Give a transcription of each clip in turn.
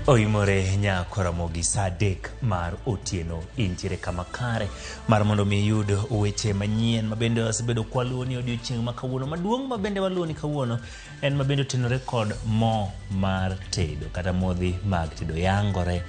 Oimore Nyakoramogi sa 3 mar otieno intiere kama kare mar mondo mi iyud weche manyien mabende wasebedo kwaluwo ni odiochieng' ma kawuono. Maduong' mabende waluwo ni kawuono en mabende otenore kod mo mar tedo kata modhi mag tedo. Yangore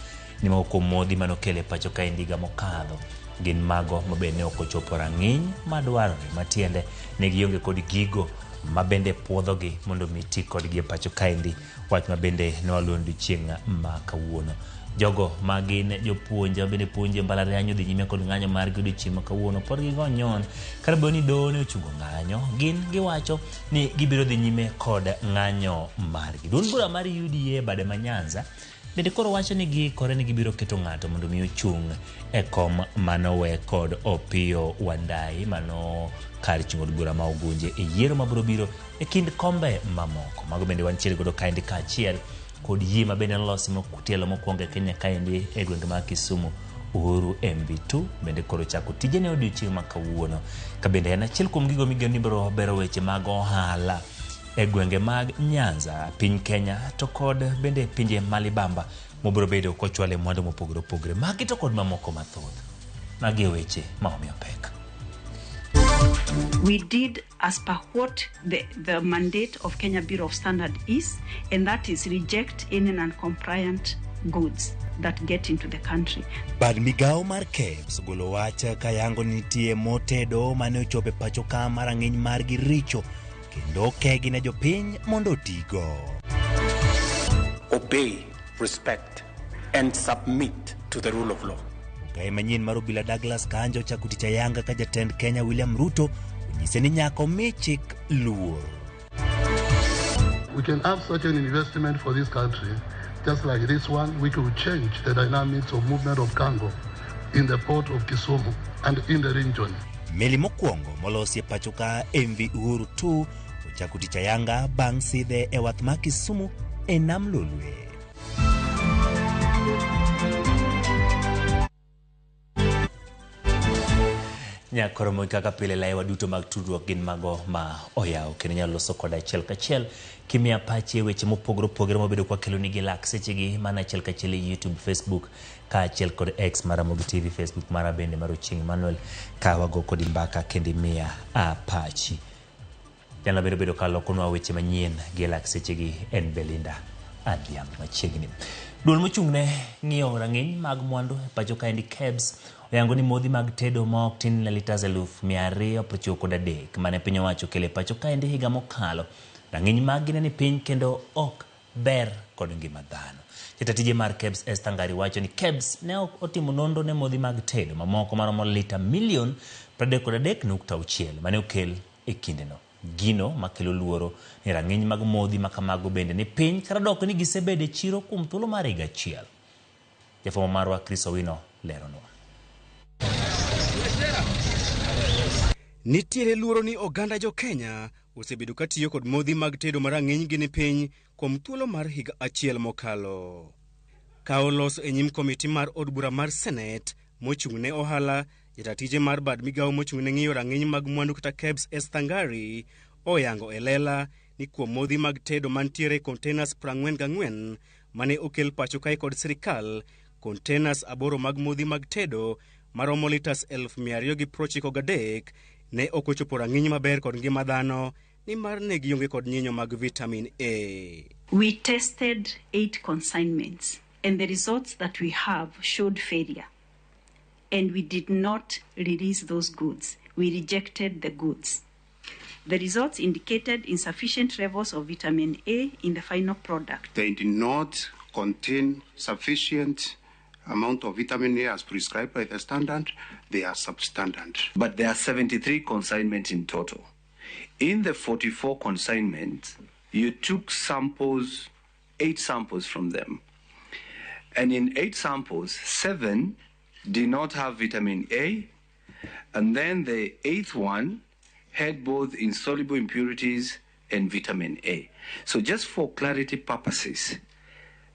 ni moko kuom modhi manokelo e pacho kaendi higa mokadho gin mago mabende ne ok ochopo rang'iny madwarore, matiende ne gionge kod gigo mabende puodhogi mondo mi ti kodgi e pacho kaendi. Wach mabende ne waluwo odiochieng' ma kawuono. Jogo ma gin jopuonje mabende puonjo e mbalariany odhi nyime kod ng'anyo margi odiochieng' ma kawuono pod gigo nyon. Kata obedo ni doho ne ochungo ng'anyo, gin giwacho ni gibiro dhi nyime kod ng'anyo margi. Duond bura mar UDA bade ma Nyanza bende koro wacho ni giikore ni gibiro keto ng'ato mondo mi ochung' e kom manowe kod Opiyo Wandayi mano kar chung' od bura ma Ugunje e yiero mabiro biro e kind kombe mamoko. Mago bende wantiere godo kaendi kaachiel kod yie ma bende nolosi tielo mokwongo e Kenya kaendi e gwenge mag Kisumu Uhuru MV2 bende koro chako tijene odiochieng' ma kawuono. Ka bende en achiel kuom gigo migeno ni biro bero weche mag ohala e gwenge mag Nyanza, piny Kenya to kod bende pinje malibamba mobiro bedo kochwale mwandu mopogore opogore. Magi to kod mamoko mathoth. Magi e weche ma omiyo pek. We did as per what the mandate of Kenya Bureau of Standard is, and that is reject any non-compliant goods that get into the country. Bad migawo mar KEBS ogolo wach kayango ni nitie mo tedo mane ochopo e pacho ka ma rang'iny margi richo kendo okegi ne jopiny mondo otigo. Obey, respect, and submit to the rule of law. Ogaye manyien mar obila Douglas Kanja ochako tich ayanga ka jatend Kenya William Ruto onyise ni nyaka omi chik luor. We can have such an investment for this country, just like this one, which will change the dynamics of movement of cargo in the port of Kisumu and in the region. Meli mokwongo molosi e pacho ka MV Uhuru 2 ochako tich ayanga bang' sidhe e wath ma Kisumu e nam Lolwe. Nyakoromo kaka pile laiwa duto mag tudruok gin mago ma oyaw kendo inyalo loso koda achiel kachiel kimiya pachi e weche mopogore opogore mabedo kwakelo nigi lak sechegi mana achiel kachiel e YouTube, Facebook kaachiel kod X mar Ramogi TV, Facebook mara bende mar Ochieng' Emmanuel ka wago kodi mbaka kendo imiya pachi. Jalo bende bedo ka lokonwa weche manyien gi e lak sechegi en Belinda Adhiambo machiegni. Duol mochung'ne ng'iyo rang'iny mag mwandu e pacho kaendi KEBS oyango ni modhi mag tedo ma ok tin ne litas 293,000 mane piny owacho okelo e pacho kaendi higa mokalo. Rang'iny maggi ne ni piny kendo ok ber kod ngima dhano. Jata tije mar KEBS Esther Ngari wacho ni KEBS ne ok otimo nonro ne modhi mag tedo mamoko maromo lita milion 33.6 mane okel e kindeno. Gino makelo luoro ni rang'iny mag modhi makamago bende ni piny kata dok ni gisebedo e chiro kuom thuolo mar higa achiel. Jafwambo marwa Chris Owino leronwa. Nitiere luoro ni oganda jo Kenya osebedo ka tiyo kod modhi mag tedo ma rang'iny gi ni piny kuom thuolo mar higa achiel mokalo. Ka oloso e nyim komiti mar od bura mar Senate mochung' ne ohala, jatatije mar bad migawo mochung' ne ng'iyo rang'iny mag mwandu kata KEBS Esther Ngari oyango e lela ni kuom modhi mag tedo mantiere e containers 44 mane okel pacho kae kod sirikal, containers 8 mag modhi mag tedo maromo litas 293,000 ne ok ochopo rang'iny maber kod ngima dhano nimar ne gionge kod nyinyo mag vitamin A. We tested 8 consignments, and the results that we have showed failure. And we did not release those goods. We rejected the goods. The results indicated insufficient levels of vitamin A in the final product. They did not contain sufficient amount of vitamin A as prescribed by the standard. They are substandard. But there are 73 consignments in total. In the 44 consignments, you took samples, 8 samples from them. And in 8 samples, 7 did not have vitamin A. And then the 8th one had both insoluble impurities and vitamin A. So just for clarity purposes,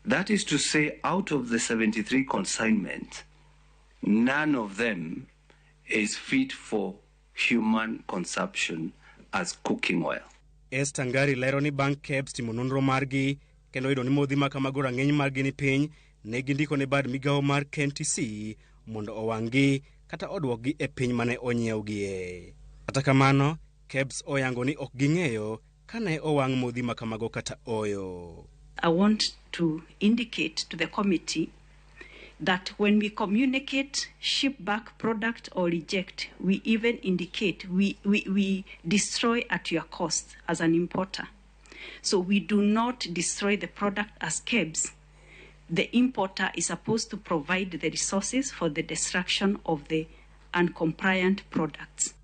that is to say, out of the 73 consignments, none of them is fit for human consumption as cooking oil. Esther Ngari lero ni bang' KEBS timo nonro margi kendo yudo ni modhi ma kamago rang'iny margi ni piny, ne gindiko ne bad migawo mar KNTC mondo owang'gi kata odwokgi e piny mane onyiewgie. Kata kamano, KEBS oyango ni ok ging'eyo kane owang' modhi ma kamago kata oyo. I want to indicate to the committee that when we communicate ship back product or reject, we even indicate we destroy at your cost as an importer. So we do not destroy the product as KEBS. The importer is supposed to provide the resources for the destruction of the uncompliant products.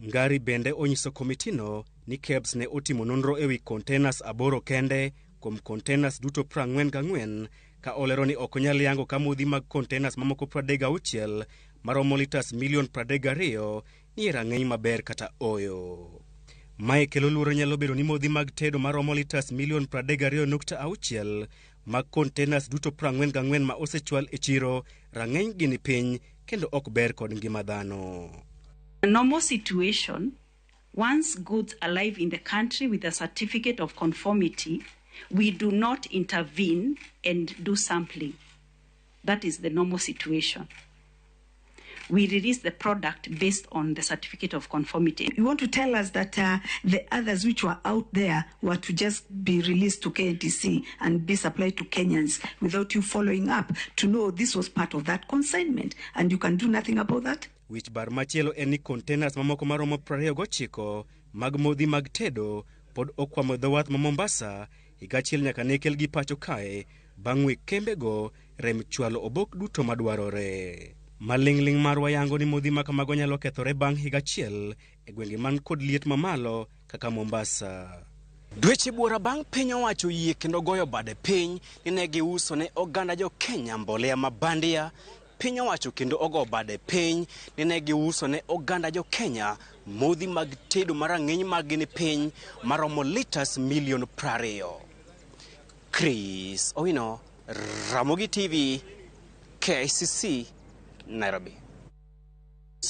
Ngari bende onyiso komitino ni KEBS ne otimo nonro ewi containers 8 kende kuom containers duto 44 ka olero ni ok onyal yango ka modhi mag containers mamoko 36 maromo litas milion 32 ni e rang'iny maber kata oyo. Mae kelo luoro nyalo bedo ni modhi mag tedo maromo litas milion 32.6 mag containers duto 44 ma osechwal e chiro rang'iny gi ni piny kendo ok ber kod ngima dhano. A normal situation, once goods arrive in the country with a certificate of conformity, we do not intervene and do sampling. That is the normal situation. We release the product based on the certificate of conformity. You want to tell us that the others which were out there were to just be released to KNTC and be supplied to Kenyans without you following up to know this was part of that consignment, and you can do nothing about that? Wich bar machielo en ni containers mamoko maromo 29 mag modhi mag tedo pod okwamo e dho wath ma Mombasa higa achiel nyaka ne kelgi pacho kae bang' we kembego rem chwalo obok duto madwarore. Maling'ling' marwa yango ni modhi ma kamago nyalo kethore bang' higa achiel e gwenge man kod liet mamalo kaka Mombasa. Dweche buora bang' piny owacho yie kendo goyo bade piny ni ne giuso ne oganda jo Kenya mbolea ma bandia. Piny owacho kendo ogo bade piny ni ne giuso ne oganda jo Kenya modhi mag tedo marang'iny margi ni piny maromo litas milion 20. Chris Owino, Ramogi TV, KICC, Nairobi.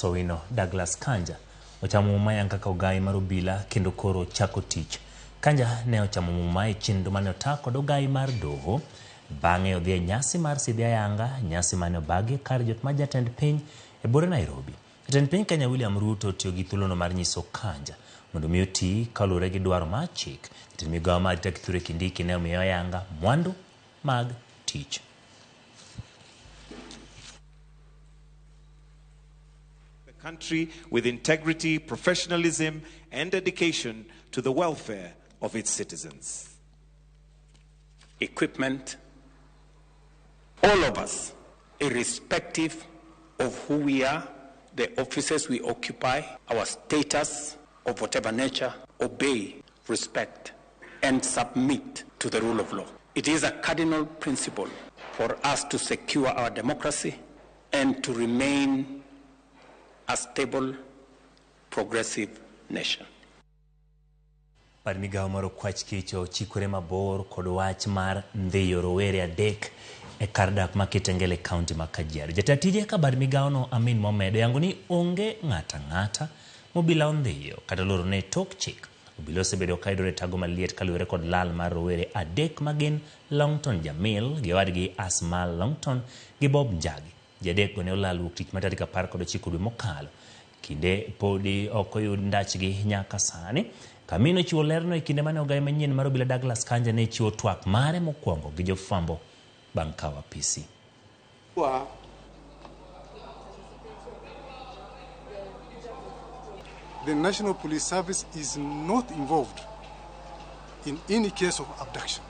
Owino Douglas Kanja ochamo muma yang kaka ogai mar obila kendo koro chako tich. Kanja ne ochamo muma e chenro mane ota kod ogai mar doho. Bang'e odhi e nyasi mar sidhi ayanga, nyasi mane obagi kar jot ma jatend piny e bore Nairobi. Jatend piny Kenya William Ruto otiyo gi thuolono mar nyiso Kanja mondo mi oti kaluwore gi dwaro mar chik. Jatend migawo mar arita Kithure Kindiki ne omiyo ayanga mwandu mag tich. The country with integrity, professionalism, and dedication to the welfare of its citizens. Equipment, all of us, irrespective of who we are, the offices we occupy, our status of whatever nature, obey, respect, and submit to the rule of law. It is a cardinal principle for us to secure our democracy and to remain a stable, progressive nation. Bad migawo mar okwach kich ochikore mabor kod wach mar ndhiyo rowere 3 e kar dak ma Kitengela e kaunti ma Kajiado. Jatend tije ka bad migawono Amin Mohamed oyango ni onge ng'ata ang'ata mobila ondhiyo kata lorone e tok chik. Obila osebedo ka yudore tago maliet kaluwore kod lal mar rowere 3 magin Longton Jamil gi owadgi Asmal Longton gi Bob Njagi. Ji 3 go ne olal wuok tich ma tarik 19 dwe mokalo. Kinde podi ok oyud ndachgi nyaka sani. Kamino chiwo lerno e kinde mane ogai manyien mar obila Douglas Kanja ne chiwo twak mare mokwongo gi jofwambo bang' kawo apisi. The National Police Service is not involved in any case of abduction.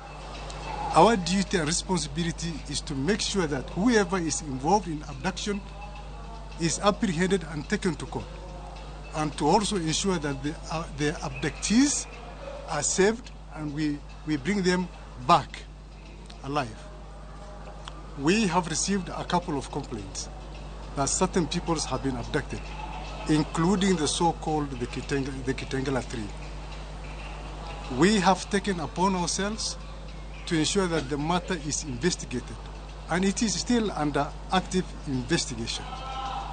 Our duty and responsibility is to make sure that whoever is involved in abduction is apprehended and taken to court, and to also ensure that the abductees are saved and we bring them back alive. We have received a couple of complaints that certain peoples have been abducted, including the so-called the Kitengela 3. We have taken upon ourselves to ensure that the matter is investigated, and it is still under active investigation.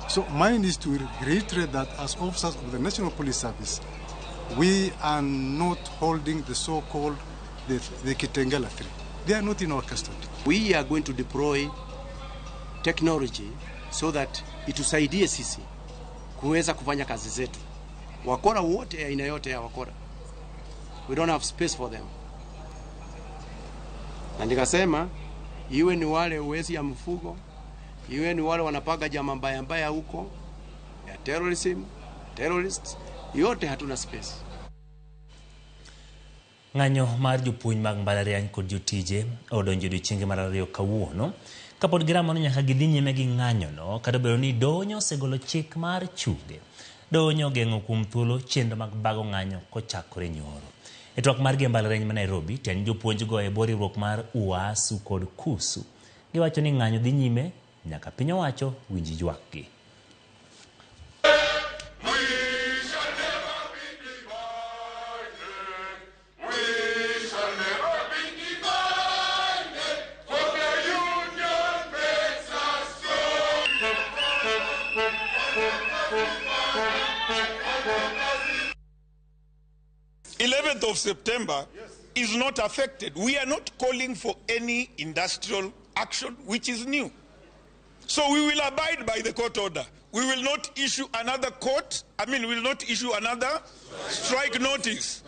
So mine is to reiterate that as officers of the National Police Service, we are not holding the so-called the Kitengela 3. They are not in our custody. We are going to deploy technology so that itusaidie sisi kuweza kufanya kazi zetu. Wakora wote, aina yote ya wakora, we don't have space for them. Na nikasema iwe ni wale wezi ya mfugo, iwe ni wale wanapaga jama mbaya mbaya huko ya terrorism, terrorists, yote hatuna space. Ng'anyo mar jopuonj mag mbalariany kod jotije odonjo odiochienge mar ariyo kawuono kapod giramo ni nyaka gidhi nyime gi ng'anyono kata obedo ni doho osegolo chik mar chunge. Doho ogeng'o kuom thuolo chenro mag bago ng'anyo kochakore nyoro. E twak margi e mbalariany ma Nairobi, tend jopuonjgo e bwo riwruok mar UASU kod KUSU giwacho ni ng'anyo dhi nyime nyaka piny owacho winj ywakgi. Of September is not affected. We are not calling for any industrial action which is new. So we will abide by the court order. We will not issue another court, we will not issue another strike notice.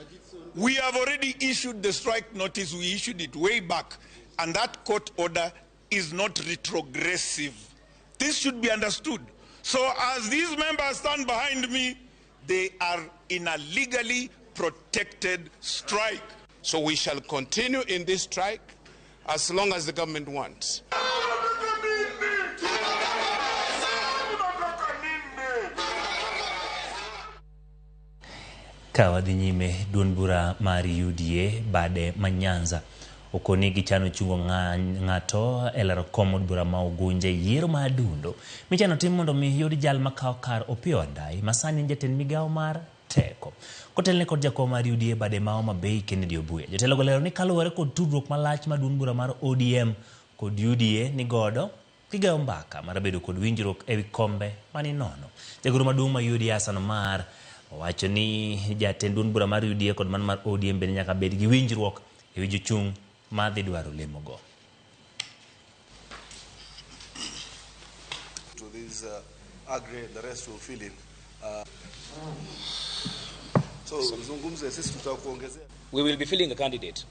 We have already issued the strike notice. We issued it way back. And that court order is not retrogressive. This should be understood. So as these members stand behind me, they are in a legally protected strike. So we shall continue in this strike as long as the government wants. Ka wadhi nyime, duond bura mar UDA bade ma Nyanza okoni gichano chungo ng'ato e laro kom od bura ma Ugunja e yiero ma Adundo michano tim mondo mi yud jal makawo kar Opiyo Wandayi ma sani en jatend migawo mar teko. Kotelne kod jakom mar UDA bade ma Homa Bay Kennedy Obuya. Jotelo go lero ni kaluwore kod tudruok malach ma duond bura mar ODM kod UDA ni godo, gigayo mbaka mar bedo kod winjruok ewi kombe mani nono. Jagoro maduong' ma UDA Hassan Omar owacho ni jatend duond bura mar UDA kod mano mar ODM bende nyaka bed gi winjruok ewi jochung' madhi dwaro lemogo. To this agree, the rest will fill in. So we will be filling a candidate.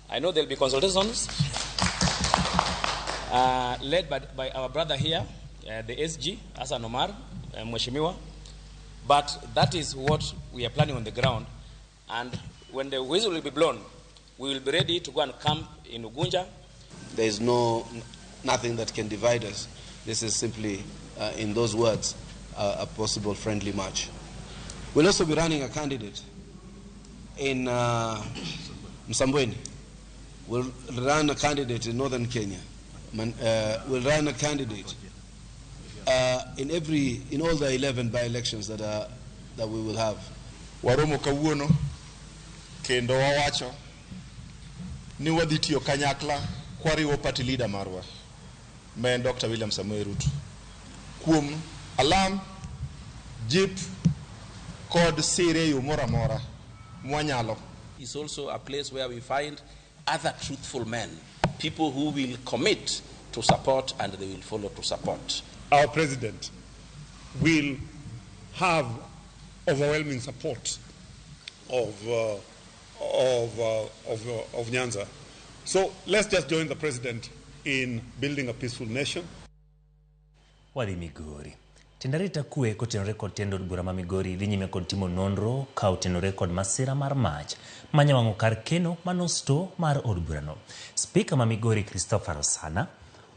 I know there will be consultations led by our brother here, the SG, Hassan Omar, Mheshimiwa. But that is what we are planning on the ground. And when the whistle will be blown, we will be ready to go and camp in Ugunja. There is nothing that can divide us. This is simply, in those words, a possible friendly match. We'll also be running a candidate in Msambweni. We'll run a candidate in northern Kenya. We'll run a candidate in all the 11 by-elections that we will have. Waromo kawuono kendo wawacho ni wadhi tiyo kanyakla kwariwo party leader marwa ma en Dr. William Samoei Ruto kuom alam, jip kod sire yo moro amora mwanyalo. It's also a place where we find other truthful men, people who will commit to support and they will follow to support. Our president will have overwhelming support of Nyanza. So let's just join the president in building a peaceful nation. Wadhi Migori. Tendarita kwe kotenore kod tend od bura ma Migori dhi nyime kod timo nonro ka otenore kod masira mar mach manyawang'o kar keno mano sto mar od burano. Spika ma Migori Christopher Osana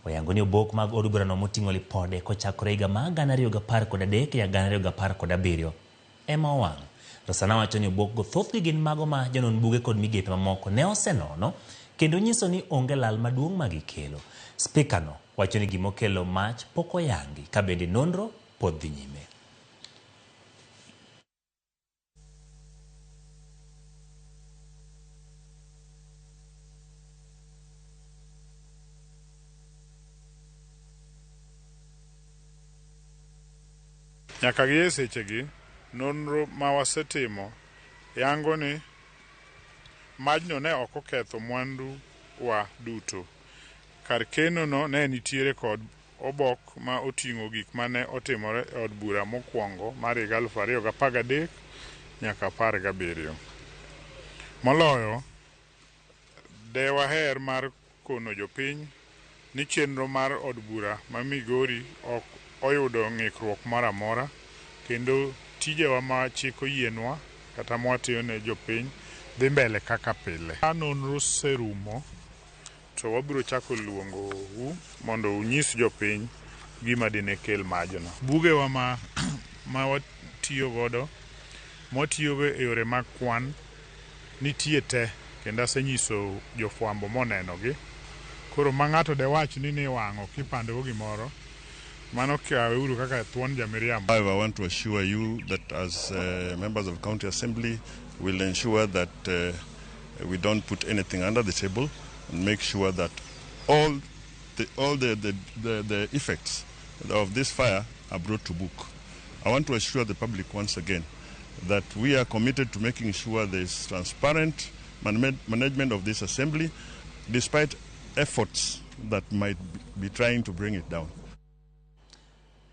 oyango ni obok mag od burano moting'o lipode kochakore higa mar 2013 nyaka 2017 ema owang'. Rosana wacho ni obok go thothgi gin mago ma jonon buge kod migepe mamoko ne osenono kendo nyiso ni onge lal maduong' ma gikelo. Spika no wacho ni gimokelo mach pok oyangi ka bende nonro pod dhi nyime. Nyaka gi e sechegi, nonro ma wasetimo yango ni majno ne ok oketho mwandu wa duto. Kar keno no ne nitiere kod obok ma oting'o gik mane otimore e od bura mokwongo mar higa 2013 nyaka 17. Moloyo, de waher mar kono jopiny ni chenro mar od bura ma Migori ok oyudo ng'ikruok moro amora kendo tijewa ma chik oyienwa kata mwatiyo ne jopiny dhi mbele kaka pile. Ka nonro oserumo to wabiro chako luongo u mondo unyis jopiny gima dine kel majno. Bugewa ma watiyo godo mwatiyogo e yore mag kwan nitie te kendo asenyiso jofwambo monenogi. Koro ma ng'ato dewach ni niwang'o kipandogo gimoro, mano kaweuru kaka thuon jamiriambo. However, I want to assure you that as members of County Assembly, we'll ensure that we don't put anything under the table and make sure that all the effects of this fire are brought to book. I want to assure the public once again that we are committed to making sure there is transparent management of this assembly, despite efforts that might be trying to bring it down.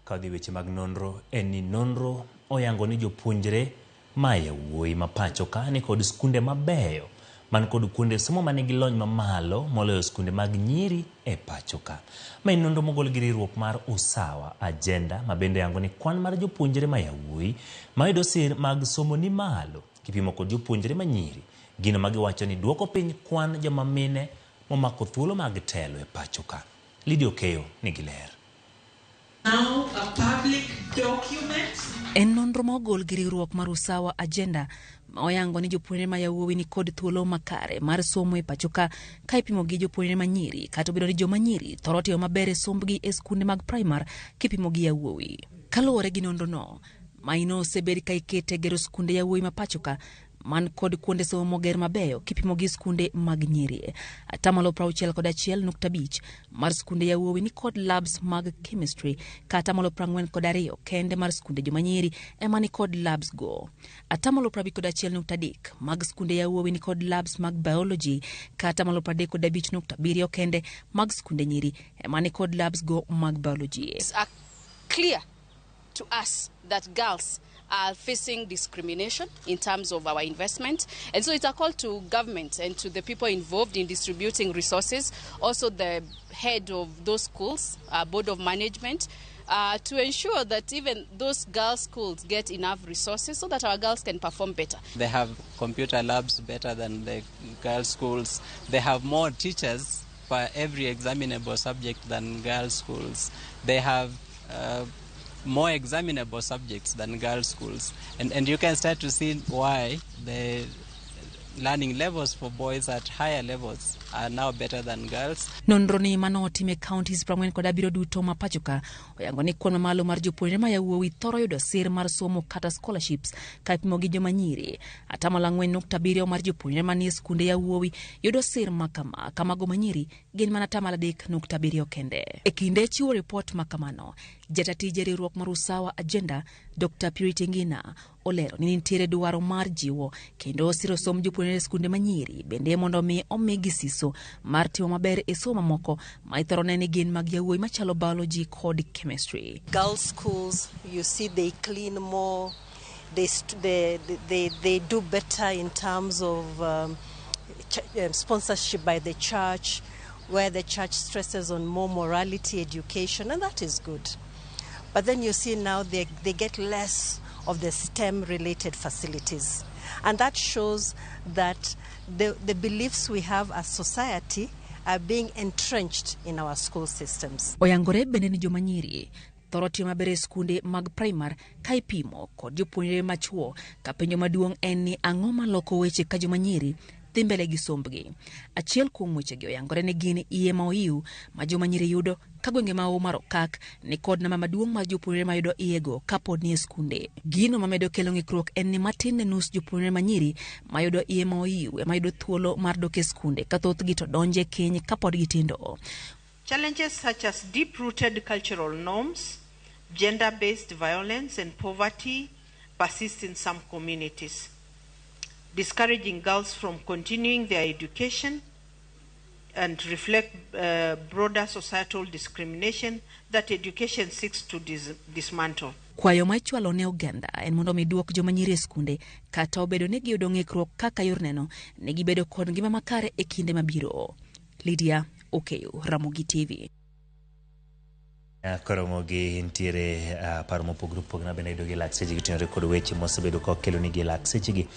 Kadhi weche mag nonro en ni nonro oyango ni jopuonjre ma yawuoyi ma pacho ka ni kod skunde mabeyo man kod kuonde somo manigi lony mamalo moloyo skunde mag nyiri e pacho ka. Ma en nonro mogol gi riwruok mar Usawa Agenda ma bende yango ni kwan mar jopuonjre ma yawuoyi mayudo sir mag somo ni malo kipimo kod jopuonjre ma nyiri. Gino magiwacho ni duoko piny kwan joma mine momako thuolo mag telo e pacho ka. Lydia Okeyo nigi ler. Now a public document. En nonro ma ogol gi riwruok mar Usawa Agenda ma oyango ni jopuonjre ma yawuowi ni kod thuolo makare mar somo e pacho ka ka ipimo gi jopuonjre ma nyiri, kata obedo ni joma nyiri thoro timo maber e sombgi e skunde mag primar kipimo gi yawuowi. Kaluwore gi nonrono, maino osebed ka ikete gero skunde yawuowi ma pacho ka man kod kuonde somo moger mabeyo kipimo gi skunde mag nyiri. 61.5% mar skunde yawuowi ni kod labs mag chemistry, kata 42% kende mar skunde joma nyiri ema ni kod labs go. 51.3% mag skunde yawuowi ni kod labs mag biology, kata 35.7 kende mag skunde nyiri ema ni kod labs go mag biology. It's clear to us that girls are facing discrimination in terms of our investment. And so it's a call to government and to the people involved in distributing resources, also the head of those schools, board of management, to ensure that even those girls' schools get enough resources so that our girls can perform better. They have computer labs better than the girls' schools. They have more teachers for every examinable subject than girls' schools. They have more examinable subjects than girls' schools. And you can start to see why the learning levels for boys at higher levels are now better than girls. Nonro ni manotim e counties 47 duto ma pacho ka oyango ni kwan mamalo mar jopuonjre ma yawuowi thoro yudo sir mar somo kata scholarships ka ipimo gi joma nyiri. 4.7% mar jopuonjre manie skunde yawuowi yudo sir makama, kamago ma nyiri gin mana 3.7 kende. E kinde chiwo ripot makamano, jatatije riwruok mar Usawa Agenda Dr. Purity Ngina olero ni nitiere dwaro mar jiwo kendo siro som jopuonjre e skunde manyiri bende mondo mi omigi siso mar timo maber e somo mamoko ma ithoro ne ni gin mag yawuoyi machalo biology kod chemistry. Girls schools, you see they clean more, they do better in terms of sponsorship by the church, where the church stresses on more morality education, and that is good. But then you see now they get less of the STEM-related facilities. And that shows that the beliefs we have as society are being entrenched in our school systems. Oyangore bende ni joma nyiri thoro tiyo maber e skunde mag primar ka ipimo kod jopuonjre machuo, ka penjo maduong' en ni ang'o maloko weche ka joma nyiri dhi mbele gi sombgi. Achiel kuom wechegi oyangore ni gin iye ma oiw ma joma nyiri yudo ka gwenge ma mar Okak ni kod namba maduong' mar jopuonjre mayudo iyego kapod ni e skunde. Gino mamedo kelo ng'ikruok en ni matin ne nus jopuonjre manyiri mayudo iye ma oiw ema yudo thuolo mar dok e skunde, ka thothgi to donje keny kapod gitindo. Challenges such as deep-rooted cultural norms, gender-based violence and poverty persist in some communities, discouraging girls from continuing their education and reflect broader societal discrimination that education seeks to dismantle. Kwayo ma ichwalo ne oganda en mondo mi duok joma nyiri e skunde kata obedo ni giyudo ng'ikruok kaka yor neno ni gibedo kod ngima makare e kinde mabiro. Lydia Okeyo, Ramogi TV. Koromo gi nitiere paro mopogore opogore ma bende yudo gi lak sechegi otenore kod weche mosebedo ka okelonigi e lak sechegi.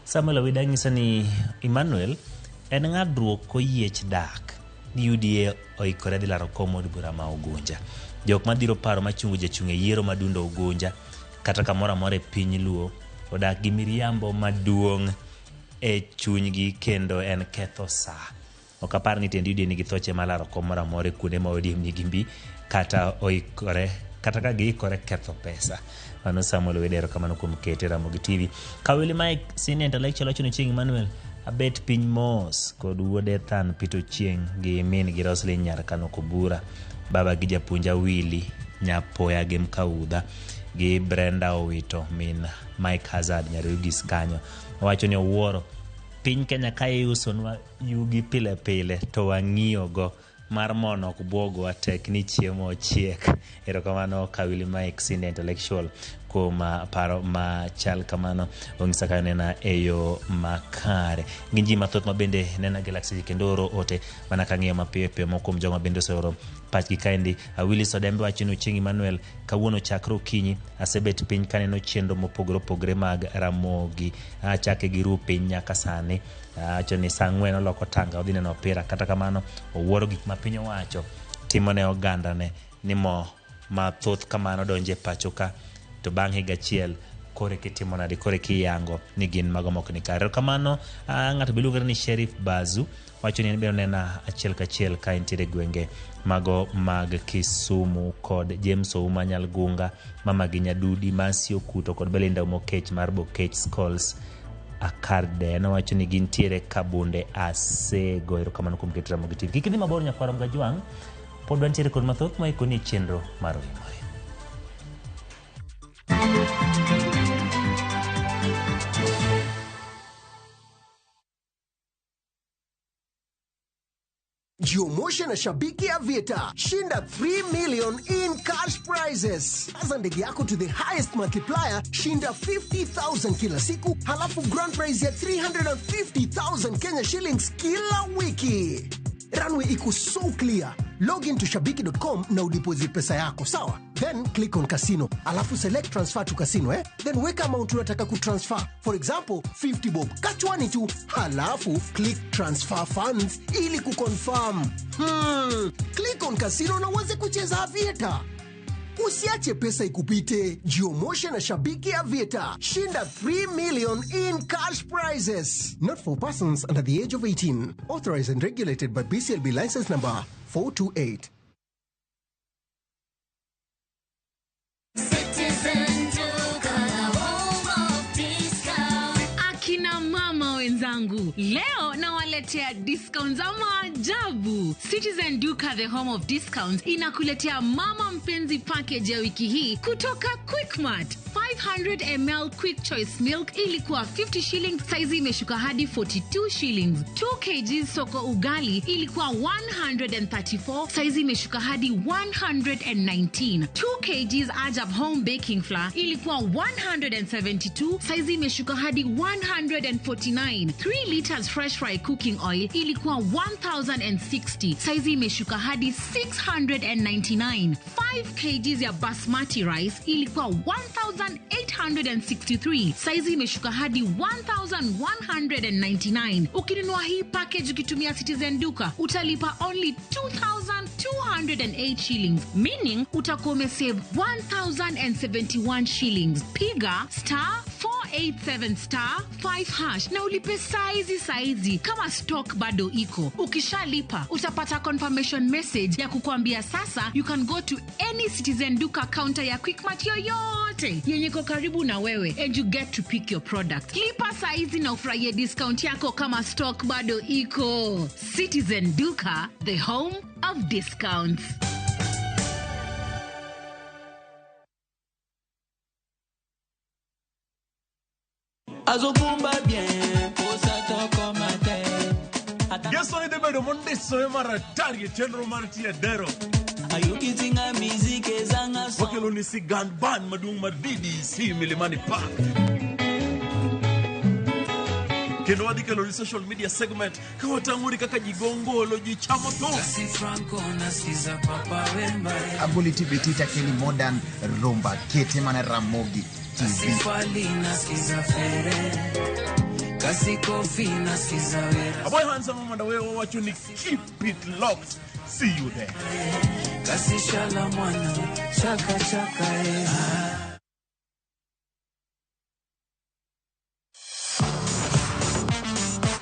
Samuel Owida ng'iso ni Emmanuel en ng'adruok koyiech dak ni UDA oikore dhi laro kom od bura ma Ugunja. Jok madhiro paro machungo jachung' e yiero madundo Ugunja kata kamoro amora e piny Luo odak gi miriambo maduong' e chunygi kendo en ketho saa. Ok apar ni tend UDA nigi thoche mar laro kom moro amora e kuonde ma ODM nigi mbi kata oikore kata ka giikore ketho pesa. Mano Samuel Owida, erokamano kuom kete Ramogi TV. Kawili Mike, senior intellectual wacho ni Chieng' Emmanuel abet piny mos kod wuod Ethan Peter Ochieng' gi min gi Roslyn Nyar Kano Kobura, baba gi japuonj Awili Nyapoya gi Mkaudha gi Brenda Owito min Mike Hazard nyar Ugis kanyo. Owacho ni owuoro piny Kenya ka iusonwa yugi pile pile to wang'iyogo mar mono ok bwogwa tek ni chiemo ochiek. Erokamano Kawili Mike senior intellectual kuom paro machal kamano. Onyisa ka nena e yo makare. Gin ji mathoth ma bende nena gi lak seche kendo oro ote mana kang'iyo mapiyo piyo moko kuom jogo ma bende oseoro pachgi kaendi. Willis Odembe wacho ni Ochieng' Emmanuel kawuono chakre okinyi asebet piny kaneno chenro mopogore opogore mag Ramogi chake gi ru piny nyaka sani. Wacho ni saa 4 oloko tanga odhi neno opira, kata kamano owuoro gik ma piny owacho timo ne ogandane ni mo mathoth kamano donje pacho ka to bang' higa achiel kore kitimo nade kore kiyango ni gin mago mok ni kare. Erokamano ng'ato be luongore ni Sheriff Bazu wacho ni en bende onena achiel kachiel ka entiere gwenge mago mag Kisumu kod James Ouma Nyalgunga, mama gi Nyadudi, Mercy Okuto kod Belinda Omokech mar Bokech Schools Akarde. Nowacho ni gintiere Kabunde Asego. Erokamano kuom keto Ramogi TV. Kik idhi mabor nyakwar Mgajwang', pod wantiere kod mathoth maikoni e chenro mar Oimore. Jiomoshe na Shabiki Aviator. Shinda 3 million in cash prizes. Aza ndege yako to the highest multiplier, shinda 50,000 kila siku, halafu grand prize ya 350,000 Kenya shillings kila wiki. Runway iko so clear. Log into shabiki.com na udeposit pesa yako, sawa? Then click on casino. Alafu select transfer to casino, eh? Then weka amount unataka kutransfer. For example, 50 bob. Kachwani tu. Halafu click transfer funds ili kuconfirm. Click on casino na uanze kucheza Aviator. Usiache pesa ikupite. Jiomoshe na Shabiki Aviator. Shinda 3 million in cash prizes. Not for persons under the age of 18. Authorized and regulated by BCLB license number 428. Akina mama wenzangu, leo nawaletea discount za maajabu. Citizen Duka, the home of discounts, inakuletea mama mpenzi package ya wiki hii kutoka Quickmart. 500 ml Quick Choice Milk ilikuwa 50 shillings, saizi imeshuka hadi 42 shillings. 2 kg soko ugali ilikuwa 134, saizi imeshuka hadi 119. 2 kg Ajab Home Baking Flour ilikuwa 172, saizi imeshuka hadi 149. 3 liters Fresh Fry Cooking Oil ilikuwa 1060, saizi imeshuka hadi 699. 5 kg ya basmati rice ilikuwa 1863, saizi imeshuka hadi 1199. Ukinunua hii package ukitumia Citizen Duka utalipa only 2208 shillings, meaning utakuwa umesave 1071 shillings. Piga star 487 star 5 hash na ulipe saizi saizi kama stock bado iko. Ukishalipa utapata confirmation message ya kukuambia sasa you can go to any Citizen Duka counter ya Quickmart yoyote yenye iko karibu na wewe and you get to pick your product. Lipa saizi na ufurahie discount yako kama stock bado iko. Citizen Duka, the home of discounts. bedo mondisore maratari e chenro mar Tiadero. Wakelo ni sigand ban maduong' mar DDC Milimani Park. Kendo wadhi kelo ni social media segment ka watang'ori kaka ji go ngolo, ji chamo thum. Agoli TBT takeli modern rumba kete mana Ramogi TV. Aboy handsome mondo we wawacho ni keep it locked. See you there.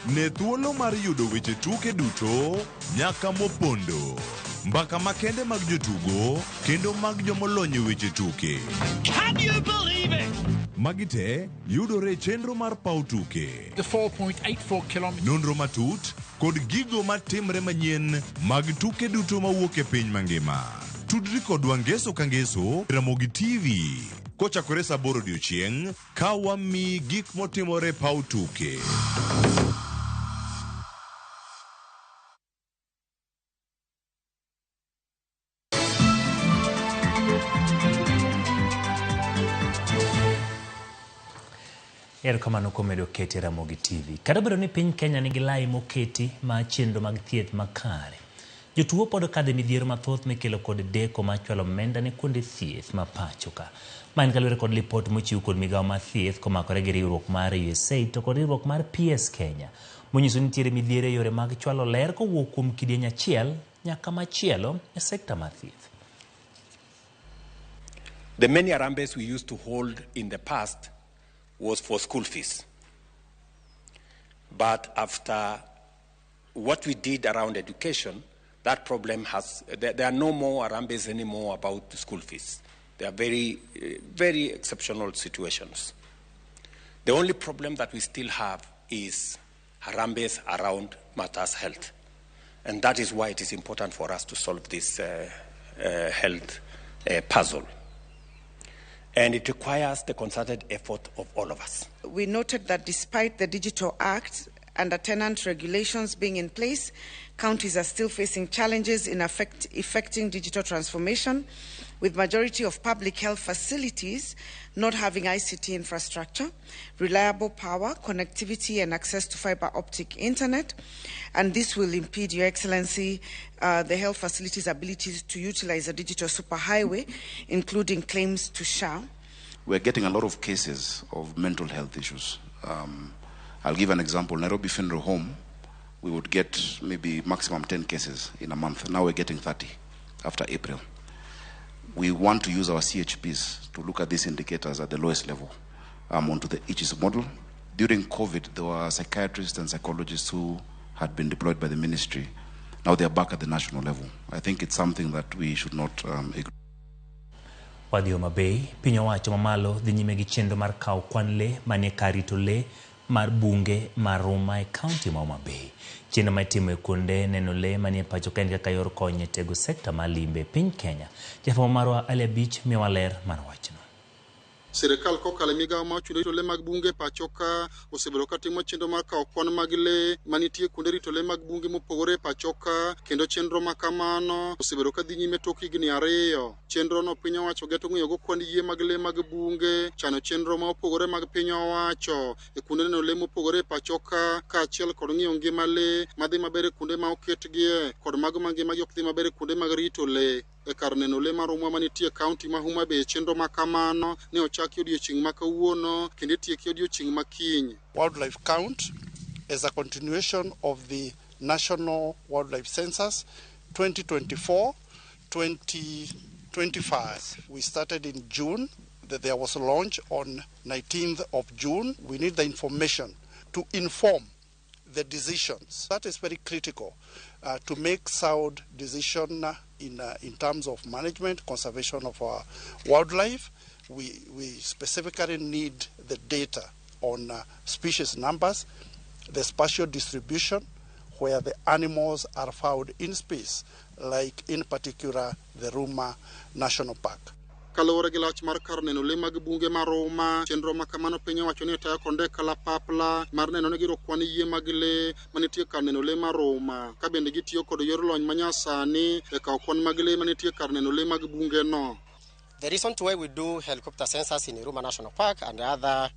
Ne thuolo mar yudo weche tuke duto nyaka mopondo. Mbaka makende mag jotugo kendo mag jomolony e weche tuke. Can you believe it? Magi te yudore e chenro mar paw tuke. The 4.84 kilometers. Nonro matut kod gigo matimre manyien mag tuke duto mawuok e piny mangima. Tudri kodwa ngeso ka ngeso e Ramogi TV kochakore saa aboro odiochieng' ka wamiyi gik motimore e paw tuke. Erokamano kuom medo kete Ramogi TV. Kata obedo ni piny Kenya nigi lai moketi mar chenro mag thieth makare, jotuo pod kadho e midhiero mathoth mikelo kod deko mar chwalo omenda ne kuonde thieth ma pacho ka. Ma en kaluwore kod lipot mochiw kod migawo mar thieth komakore gi riwruok mar USAID to kod riwruok mar PS Kenya monyiso ni nitiere midhiero e yore mag chwalo ler kowuok kuom kidieny achiel nyaka machielo e sekta mar thieth. The many Harambees we used to hold in the past was for school fees. But after what we did around education, that problem has, there, there are no more Harambees anymore about school fees. They are very, very exceptional situations. The only problem that we still have is Harambees around matters health. And that is why it is important for us to solve this health puzzle. And it requires the concerted effort of all of us. We noted that despite the Digital Act and the tenant regulations being in place, counties are still facing challenges in effecting digital transformation, with majority of public health facilities not having ICT infrastructure, reliable power, connectivity and access to fiber optic internet. And this will impede, Your Excellency, the health facilities' ability to utilize a digital superhighway, including claims to SHA. We're getting a lot of cases of mental health issues. I'll give an example. Nairobi Funeral Home, we would get maybe maximum 10 cases in a month. Now we're getting 30 after April. We want to use our CHPs to look at these indicators at the lowest level, onto the HIS model. During COVID, there were psychiatrists and psychologists who had been deployed by the ministry. Now they are back at the national level. I think it's something that we should not ignore. Wadhi Homa Bay, piny owacho mamalo dhi nyime gi chenro mar kawo kwan le manie kar rito le mar bunge mar Ruma e kaunti ma Homa Bay. Chenro ma itimo e kuonde neno le manie pacho ka en kaka yor konyo e tego sekta mar limbe e piny Kenya. Jafwambo marwa Ali Abich miyowa ler mar wachno. Sirikal kokalo e migawo ma ochung' rito le mag bunge pacho ka osebedo ka timo chenro mar kawo kwan mag le manitie kuonde rito le mag bunge mopogore e pacho ka, kendo chenro ma kamano osebedo ka dhi nyime tok higni 2. Chenro no piny owacho geto ng'iyogo kwan yie mag le mag bunge, chano chenro ma opogore mag piny owacho e kuonde neno le mopogore e pacho ka, kaachiel kod ng'iyo ngima le madhi maber e kuonde ma oketgie kod mago ma ngimagi ok dhi maber e kuonde mag rito le. E kar neno le mar Ruma manitie e kaunti ma Homa Bay, chenro ma kamano ne ochaki odiochieng' ma kawuono kendo itieki odiochieng' ma kiny. Wildlife count is a continuation of the National Wildlife Census 2024-2025. We started in June. There was a launch on 19th of June. We need the information to inform the decisions. That is very critical to make sound decision in terms of management, conservation of our wildlife. We specifically need the data on species numbers, the spatial distribution, where the animals are found in space, like in particular the Ruma National Park. Kaluwore gi lach mar kar neno le mag bunge mar Ruma, chenro ma kamano piny owacho ni tayo kod ndek kalapapla mar neno ni giyudo kwan yie mag le manitie kar neno le mar Ruma, ka bende gitiyo kod yor lony manyasani e kawo kwan mag le manitie kar neno le mag bunge no. The reason why we do helicopter census in Ruma National Park and other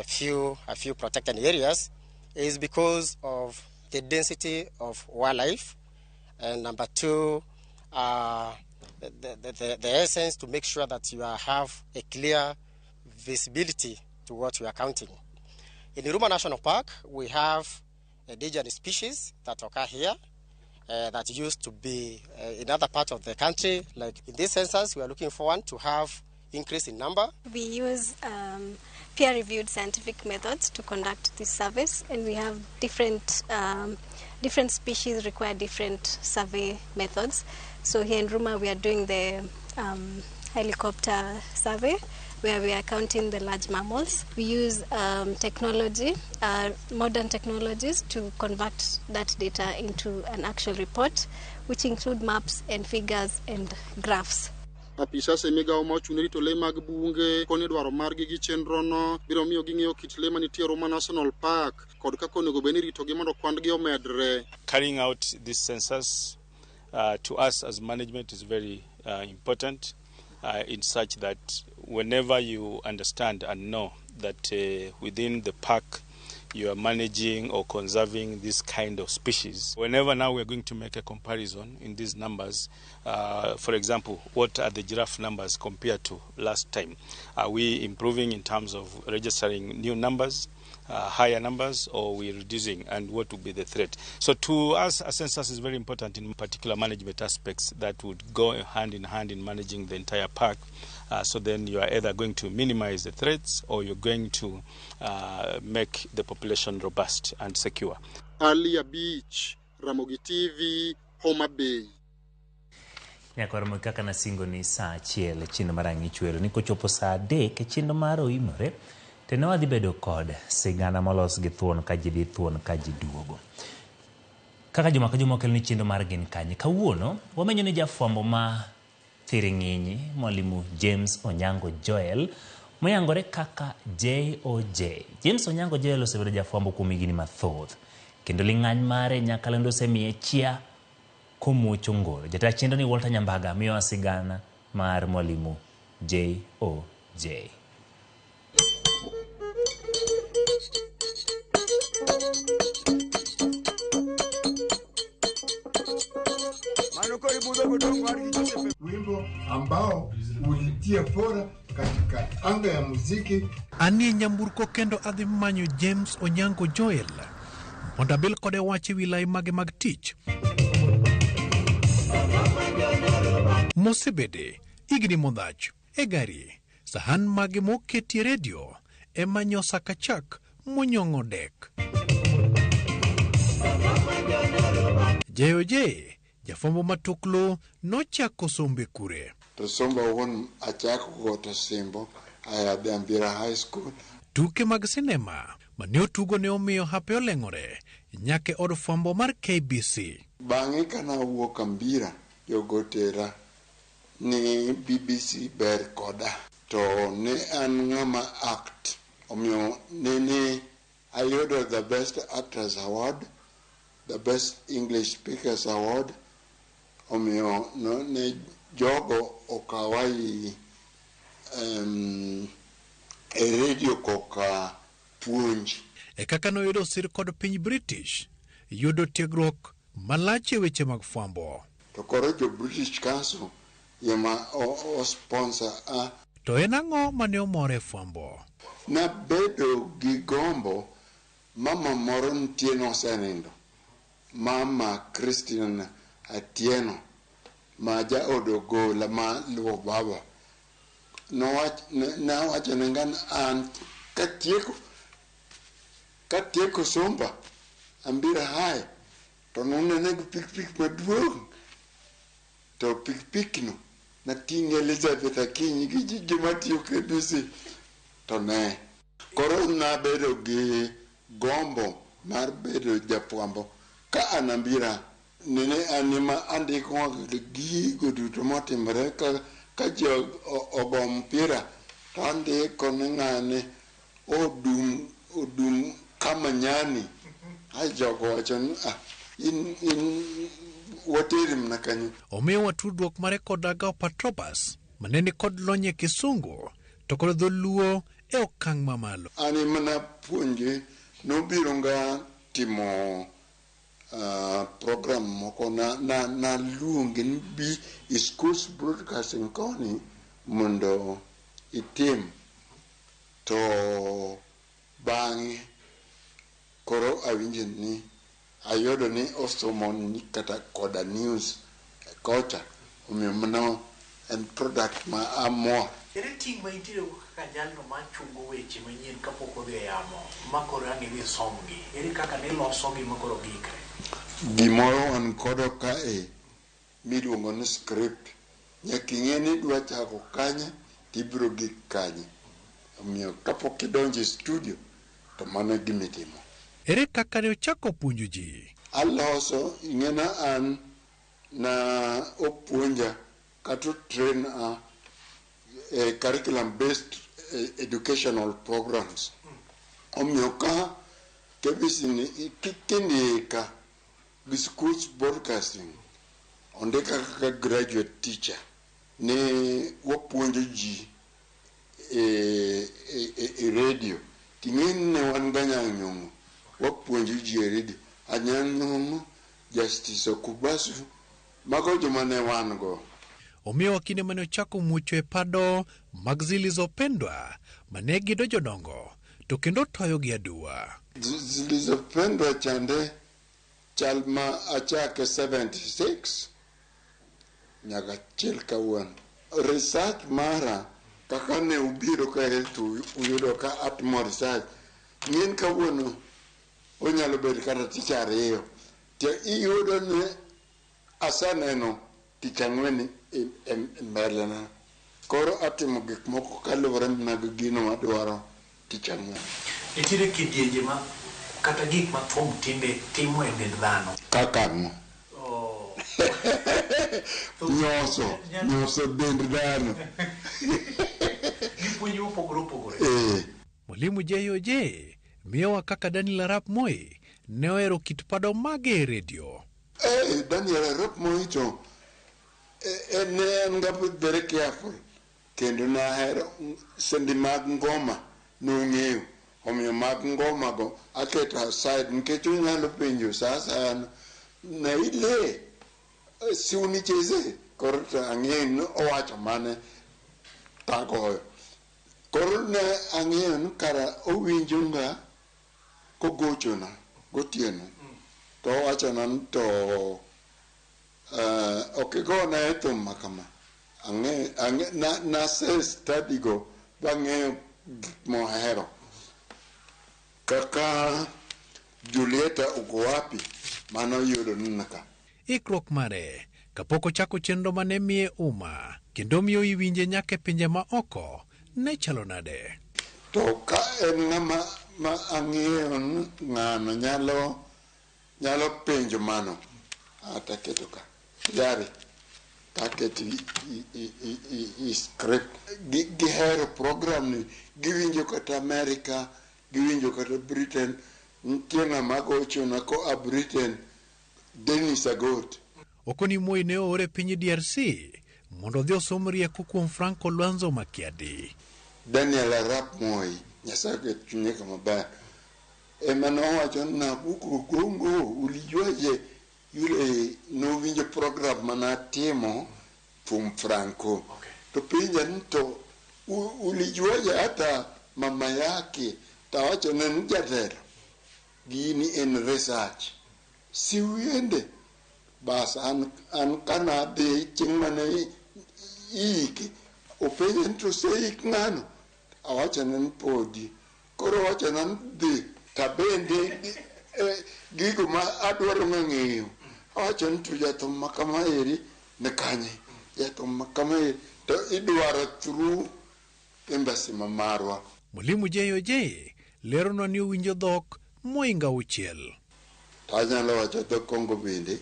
few protected areas is because of the density of wildlife, and number two, the essence to make sure that you have a clear visibility to what you are counting. In Ruma National Park, we have endangered species that occur here that used to be in other parts of the country. Like in this census, we are looking forward to have increase in number. We use peer-reviewed scientific methods to conduct this service, and we have different species require different survey methods. So here in Ruma, we are doing the helicopter survey, where we are counting the large mammals. We use technology, modern technologies, to convert that data into an actual report, which include maps and figures and graphs. Apisas e migawo ma ochung' ne rito le mag bunge koni dwaro margi gi chenrono biro miyo ging'eyo kit le manitie Ruma National Park kod kaka onego bed ni iritogi mondo kwan-gi omedre. Carrying out this census to us as management is very important in such that whenever you understand and know that within the park you are managing or conserving this kind of species. Whenever now we are going to make a comparison in these numbers, for example, what are the giraffe numbers compared to last time? Are we improving in terms of registering new numbers, higher numbers, or we reducing, and what would be the threat? So to us, a census is very important in particular management aspects that would go hand in hand in managing the entire park. So then you are either going to minimize the threats or you're going to make the population robust and secure. Alia Beach, Ramogi TV, Homa Bay. Nyakwar kaka nasingo ni saa achiel chenro mar Ang'ich Welo ni kochopo saa 3 chenro mar Oimore to ne wadhi bedo kod sigana molos gi thuon ka ji dhi thuon ka ji duogo. Kaka juma ka juma okel ni chenro mar Gin Kanye. Kawuono wamenyo ni jafwambo ma Thiring'inyi Mwalimu James Onyango Joel moyangore kaka JOJ. James Onyango Joel osebedo jafwambo kuom higni mathoth kendo ling'any mare nyakalondo osemiye chia komuocho ngoro. Jata chenro ni Walter Nyambaga miyowa sigana mar Mwalimu JOJ. Wimbo ambao ulitia fora katika anga ya muziki. Anie nyamburko kendo adhi manyo James Onyango Joel mondo abil kode wach e wi lai mage mag tich mosebede higni modhach e gari sahan mage moketie redio ema nyosa kachak monyong'o dek. JOJ jafwambo matuklu nochako sombe kure. To somba wuon achako go to Simbo aya dhi Ambira High School. Tuke mag sinema mane otugo ne omiyo hape oleng'ore nyaka e od fwambo mar KBC. Bang'e kana awuok Ambira, jogo tera ni BBC ber koda to ne an ng'ama act, omiyo nene ayudo the best actress award, the best English speakers award, omiyo no, ne jogo okawa e radio koka puonj. E kaka noyudo sir kod piny British yudo tiegruok malach e weche mag fwambo. To koro jo British Council ema o sponsor a. To en ang'o mane omore e fwambo? Nabedo gi gombo, mama moro nitie nosenindo, Mama Christine Atieno ma jaod Ogola ma luwo baba. Nawacho ne ng'ano an katieko somba Ambira High to nonena gi pikipiki maduong', to pikipiki no nating'e Elizabeth Akinyi gi joma tiyo KBC to ne koro nabedo gi gombo mar bedo jafwambo ka an Ambira. Nene an ema andiko gigo duto motimore Ka ji ogo mpira to andiko ni ng'ane odum kama nyani. Ai jogo wacho ni ah, in wateri mana kanyo. Omiyowa tudruok mare kod Agao Patrobas mane ni kod lony e Kisungu to kod dholuo e okang' mamalo. An ema napuonje, nobiro nga timo program moko naluonge ni bi e schools broadcasting koni mondo itim. To bang'e koro awinjo ni ayudo ni osomo ni kata koda news kocha, omiyo mano en product ma amor. Ere ting' ma intiere go kaka jalno ma chungo weche manyien kapok odhi e yamo ma koro ang' idhi somgi? Ere kaka nilosogi ma koro giikre? Gimoro wan kodo kae miluongo ni script. Nyaka ing'e ni idwa chako kanye tibiro gik kanye. Omiyo kapok idonjo e studio to mano e gima itimo. Ere kaka ne ochako puonjo ji? Aloso, ing'ena an na opuonja kata train a e curriculum based educational programs. Omiyo ka KBC ni kindika gi schools broadcasting ondika kaka graduate teacher ni wapuonjo ji e radio. Ting'e ni ne wan gi Anyang' Nyong'o, wapuonjo ji e radio. Anyang' Nyong'o, Justice Okubasu, mago joma ne wan go. Omiyowa kinde mane ochako muocho e pado mag Zilizopendwa mane gido jodongo to kendo toyo gi aduwa. Zilizopendwa chande chal ma achake 76 nyaka chil kawuono. Research mara kaka ne ubiro kae to uyudo ka atimo research. Ng'en kawuono onyalo bedo kata tich ariyo. To iyudo ni aseneno tich ang'wen e mbele na. Koro atimo gik moko kaluwore mana gi gino madwaro tich ang'wen. Nitiere kidienje ma kata gik ma thum tinde timo e dend dhano. Kaka ang'o? Oh. Nyoso dend dhano. Gi puonj mopogore opogore. Mwalimu JOJ miyowa kaka Daniel Arap Moi ne ohero kit pado mage e redio. Daniel Arap Moi to ne en ga very careful kendo nahero sendi mag ngoma nong'eyo, omiyo mag ngoma go aketo aside nikech onyalo penjo sa asaya na ile si unicheze, koro to ang'eyo ni owacho mane tagoyo. Koro ne ang'eyo ni kara owinjo nga kogochona gotieno to owachona ni to ok igona e thum ma kama. Ang'e nase study go bang'eyo gik mohero kaka Julieta uko wapi, mano yudo nina ka. Ikruok mare kapok ochako chenro mane miye uma kendo miyo iwinje nyaka e pinje ma oko ne chalo nade? To ka en ng'ama ma ang'eyo ni ng'ano nyalo penjo mano, taketo ka tayari taketo i script. Gihero program ni, giwinjo kata America, giwinjo kata Britain. Nitie ng'ama gochona koa Britain, Dennis Agot. Okoni Moi ne oore piny DRC mondo odhi osom rieko kuom Franco Luanzo Makiadi. Daniel Arap Moi, Nyasaye oket chunye kama ber, ema nowacho na huko Kongo ulijuaje yule nowinjo program manatimo thum Franco. To penja ni to ulijuaje hata mama yake, tawachone ni jatelo gini en research si uende. Bas an kana dhi chieng' mane iike, openja ni to oseik ng'ano, awachone ni podi. Koro owachona ni dhi tabende gigo ma adwaro ng'eyo. Awacho ni to jathum ma kama eri ni kanye, jathum ma kama eri to idwaro through embassy ma marwa. Mwalimu JOJ leronwa ni owinjo dhok moingo auchiel. To anyalo wacho dho Kongo bende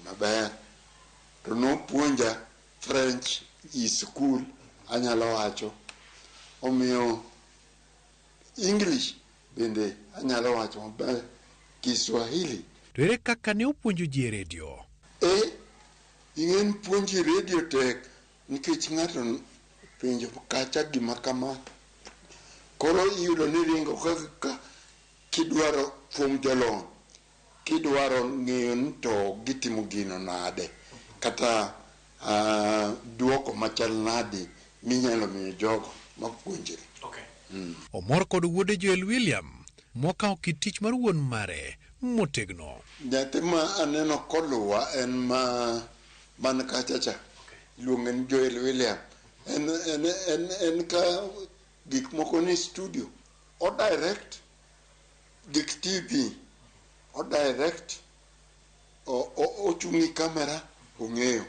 maber. To nopuonja French. i skul anyalo wacho. Omiyo English bende anyalo wacho maber, Kiswahili. To ere kaka ne opuonjo ji e redio? E, ing'en puonji redio tek nikech ng'ato penjo kacha gima kama. Koro iyudo ni ringo kaka kidwaro kuom jolony, kidwaro ng'eyo ni to gitimo gino nade, kata duoko machal nade minyalo miyo jogo mapuonjre. Okay. Omor kod wuode Joel William mokawo kit tich mar wuon mare motegno. Nyathi ma aneno koluwa en ma man kacha cha. Iluonge ni Joel William. En, en, en, en ka gik moko ni studio. O direct gik TV. O direct ochung' i kamera ong'eyo.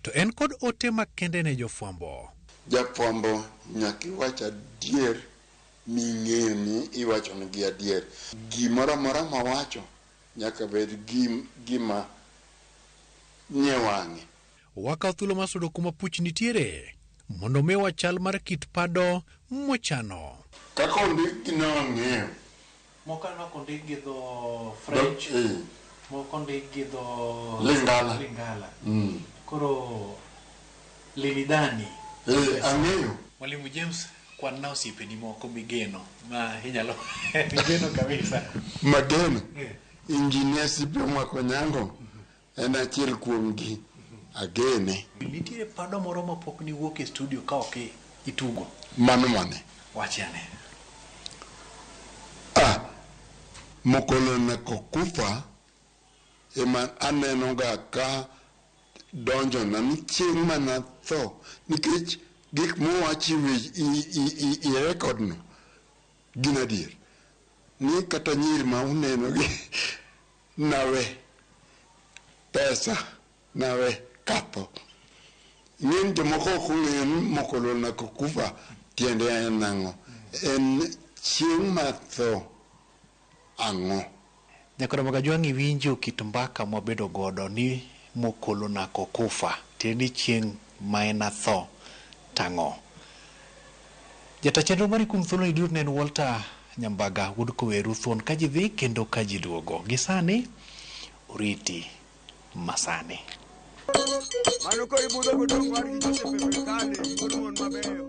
To en kod ote makende ne jofwambo. Jafwambo nyaka iwach adier ming'eyo ni iwacho negi adier. Gimoro amora mawacho nyaka bed gima nie wang'e. Wakawo thuolo mar sudo kuma puch nitiere mondo miwa chal mar kit pado mochano. Kaka ondikgi ne wang'eyo. Moko aneno kondik gi dho French, moko ondik gi dho Lingala. Lingala. Koro Lilidani. Ang'eyo. Mwalimu James, kwan na osiepeni moko migeno ma inyalo migeno kabisa. Mageno. Engineer Sipio Mwakonyango en achiel kuomgi. Agene. Nitiere pado moro mapok niwuok e studio ka ok itugo. Mano mane? Wachi ane. Mokolo Nakokufa ema aneno ga ka donjona ni chieng' mana tho nikech gik mowachi i record no gin adier. Ni kata nyiri ma uneno gi nawe pesa nawe katho. Ng'eny jomoko ok ong'eyo ni Mokolo Nakokufa tiende en ang'o. En chieng' ma tho ang'o. Nyakoro Magajwang' iwinjo kit mbaka mwabedo godo ni Mokolo Nakokufa tiende ni chieng' ma en atho tang'o. Jata chenro mari kuom thuolo ni duto ne en Walter Nyambaga wuod Koweru thuon ka ji dhi kendo ka ji duogo. Gi sani oriti masani. Mano koro ibudho godong' war gi Joseph Ebrikale, wuod mon mabeyo.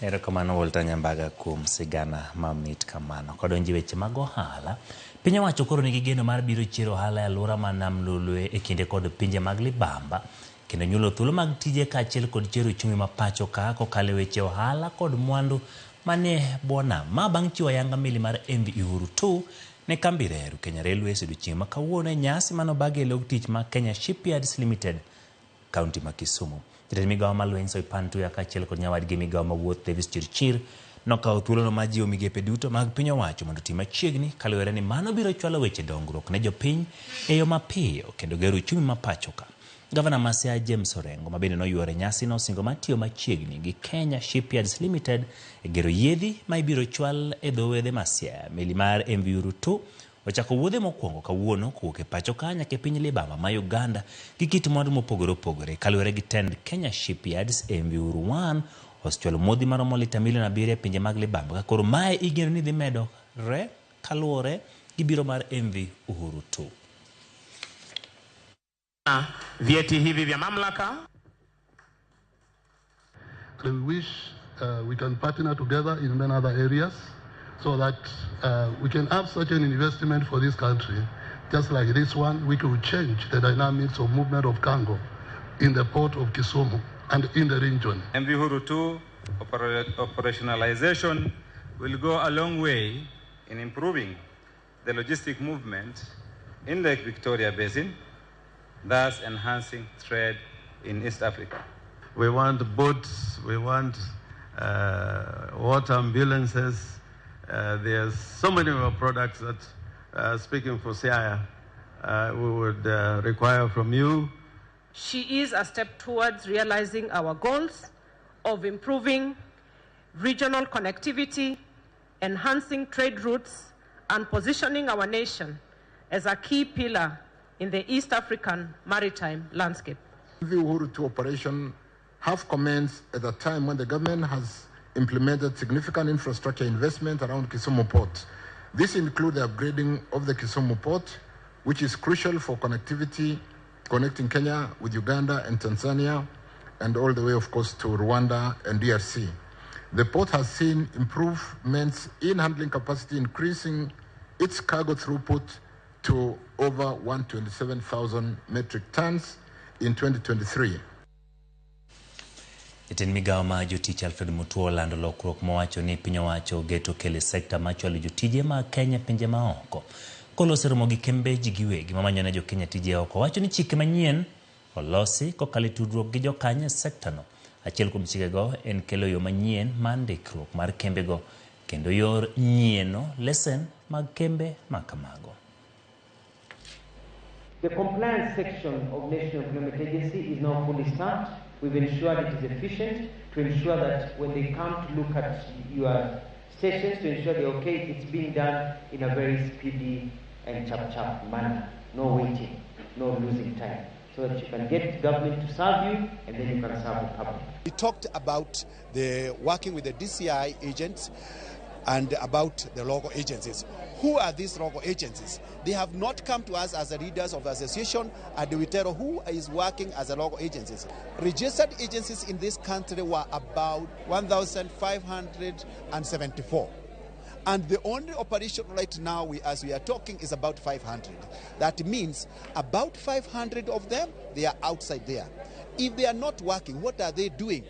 Erokamano Walter Nyambaga kuom sigana mamit kamano. Kodonjo e weche mag ohala, piny owacho koro nigi geno mar biro chiero ohala e alwora ma Nam Lolwe e kinde kod pinje mag libamba kendo nyuolo thuolo mag tije kaachiel kod chiero uchumi ma pacho ka kokalo e weche ohala kod mwandu manie bwo nam. Ma bang' chiwo ayanga meli mar MV Uhuru 2 ne kambi reru Kenya Railways odiochieng' ma kawuono e nyasi manobagi e log tich ma Kenya Shipyards Limited kaunti ma Kisumu. Jatend migawo mar lweny Soipan Tuya kaachiel kod nyawadgi migawo ma wuoth Davis Chirchir nokawo thuolono mar jiwo migepe duto mag piny owacho mondo oti machiegni kaluwore ni mano biro chwalo weche dongruok ne jopiny e yo mapiyo kendo gero uchumi ma pacho ka. Gavana ma Siaya James Orengo ma bende noyuoro e nyasi nosingo mar tiyo machiegni gi Kenya Shipyards Limited e gero yiedhi ma ibiro chwal e dho wedhe ma Siaya. Meli mar MV Uhuru 2 ochako wuodhe mokwongo kawuono kowuok e pacho ka nyaka e piny libamba ma Uganda gi kit mwandu mopogore opogore. Kaluwore gi tend Kenya Shipyards, MV Uhuru 1 osechwalo modhi maromo lita milion 7 e pinje mag libamba ka koro mae igeno ni dhi medore kaluwore gi biro mar MV Uhuru 2. Vyeti hivi vya mamlaka. We wish we can partner together in many other areas so that we can have such an investment for this country, just like this one, which will change the dynamics of movement of cargo in the port of Kisumu and in the region. MV Uhuru 2 operationalization will go a long way in improving the logistic movement in Lake Victoria Basin, thus enhancing trade in East Africa. We want boats, we want water ambulances. There's so many of our products that, speaking for Siaya, we would require from you. She is a step towards realizing our goals of improving regional connectivity, enhancing trade routes, and positioning our nation as a key pillar in the East African maritime landscape. The Uhuru 2 operation have commenced at a time when the government has implemented significant infrastructure investment around Kisumu Port. This includes the upgrading of the Kisumu Port, which is crucial for connectivity, connecting Kenya with Uganda and Tanzania, and all the way, of course, to Rwanda and DRC. The port has seen improvements in handling capacity, increasing its cargo throughput to over 127,000 metric tons in 2023. Jatend migawo mar jotich Alfred Mutua olando lokruok mowacho ni piny owacho ogeto kelo e sekta mar chwalo jotije mag Kenya e pinje maoko. Koloso romo gi kembe ji giwegi mamanyo ne jokenya tije oko. Owacho ni chike manyien olosi kokalo e tudruok gi jokanyo e sektano. Achiel kuom chikego en kelo yo manyien mar ndikruok mar kembego kendo yor nyieno lesen mag kembe ma kamago. The compliance section of National Employment Agency is now fully staffed. We've ensured it is efficient to ensure that when they come to look at your stations to ensure they're okay, it's being done in a very speedy and chap-chap manner. No waiting, no losing time, so that you can get government to serve you and then you can serve the public. We talked about the working with the DCI agents and about the local agencies. Who are these local agencies? They have not come to us as the leaders of the association, and we tell who is working as a local agencies. Registered agencies in this country were about 1,574. And the only operation right now, as we are talking, is about 500. That means about 500 of them, they are outside there. If they are not working, what are they doing?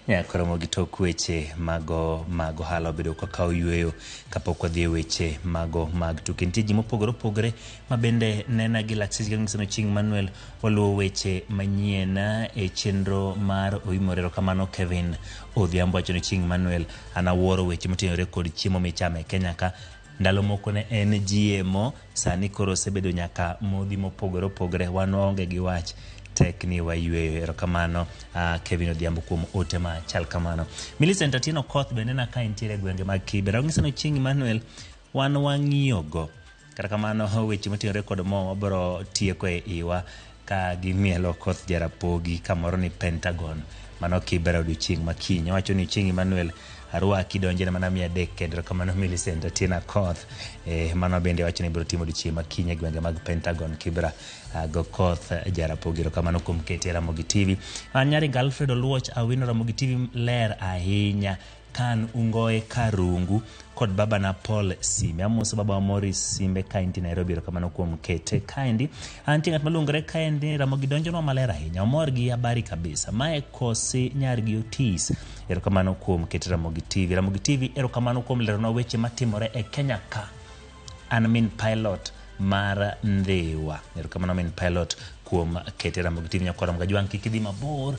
Nyaka romo gi tok weche mago mag ohala obedo kaka oyweyo kapok wadhi e weche mago mag tuke. Nitie ji mopogore opogore ma bende nena gi lakteche kaka nyiso Chieng' Manuel waluwo weche manyien e chenro mar Oimore. Erokamano Kevin Odhiambo wacho ni Chieng' Manuel an awuoro weche motenore kod chiemo michamo e Kenya ka. Ndalo moko ne en GMO, sani koro osebedo nyaka modhi mopogore opogore. Wan waonge gi wach, tek ni wayweyo. Erokamano Kevin Odhiambo kuom ote ma chal kamano. Millicent Atieno Koth bende na ka entiere e gwenge mag Kibera. Ong'iso ni Chieng' Emmanuel wan wang'iyogo. Kata kamano weche motenore kod mo wabiro tieko e iwa ka gimielo Koth Jarapogi kamoro ni Pentagon. Mano Kibera odiochieng' ma kiny. Owacho ni Chieng' Emmanuel arwaki donjene mana 300 kende. Erokamano Millicent Atieno Koth. Mano bende wacho ni biro timo odiochieng' ma kiny e gwenge mag Pentagon Kibera go Koth Jarapogi. Erokamano kuom kete Ramogi TV. An Nyaringa Alfred Oluoch awino Ramogi TV ler ahinya kan ungoe karungu kod baba na Paul Sime. Amoso baba wa Morris Simbe ka intie Nairobi. Erokamano kuom kete kaendi. Antie ng'at maluongore kaendi Ramogi donjonwa maler ahinya. Omor gi habari kabisa. Mae Kosi Nyargi Otis. Erokamano kuom kete Ramogi TV. Ramogi TV erokamano kuom leronwa weche matimore e Kenya ka. An min pilot mar Ndhiwa. Erokamano min pilot kuom kete Ramogi TV. Nyakwar Ramogi Ajwang' kik idhi mabor.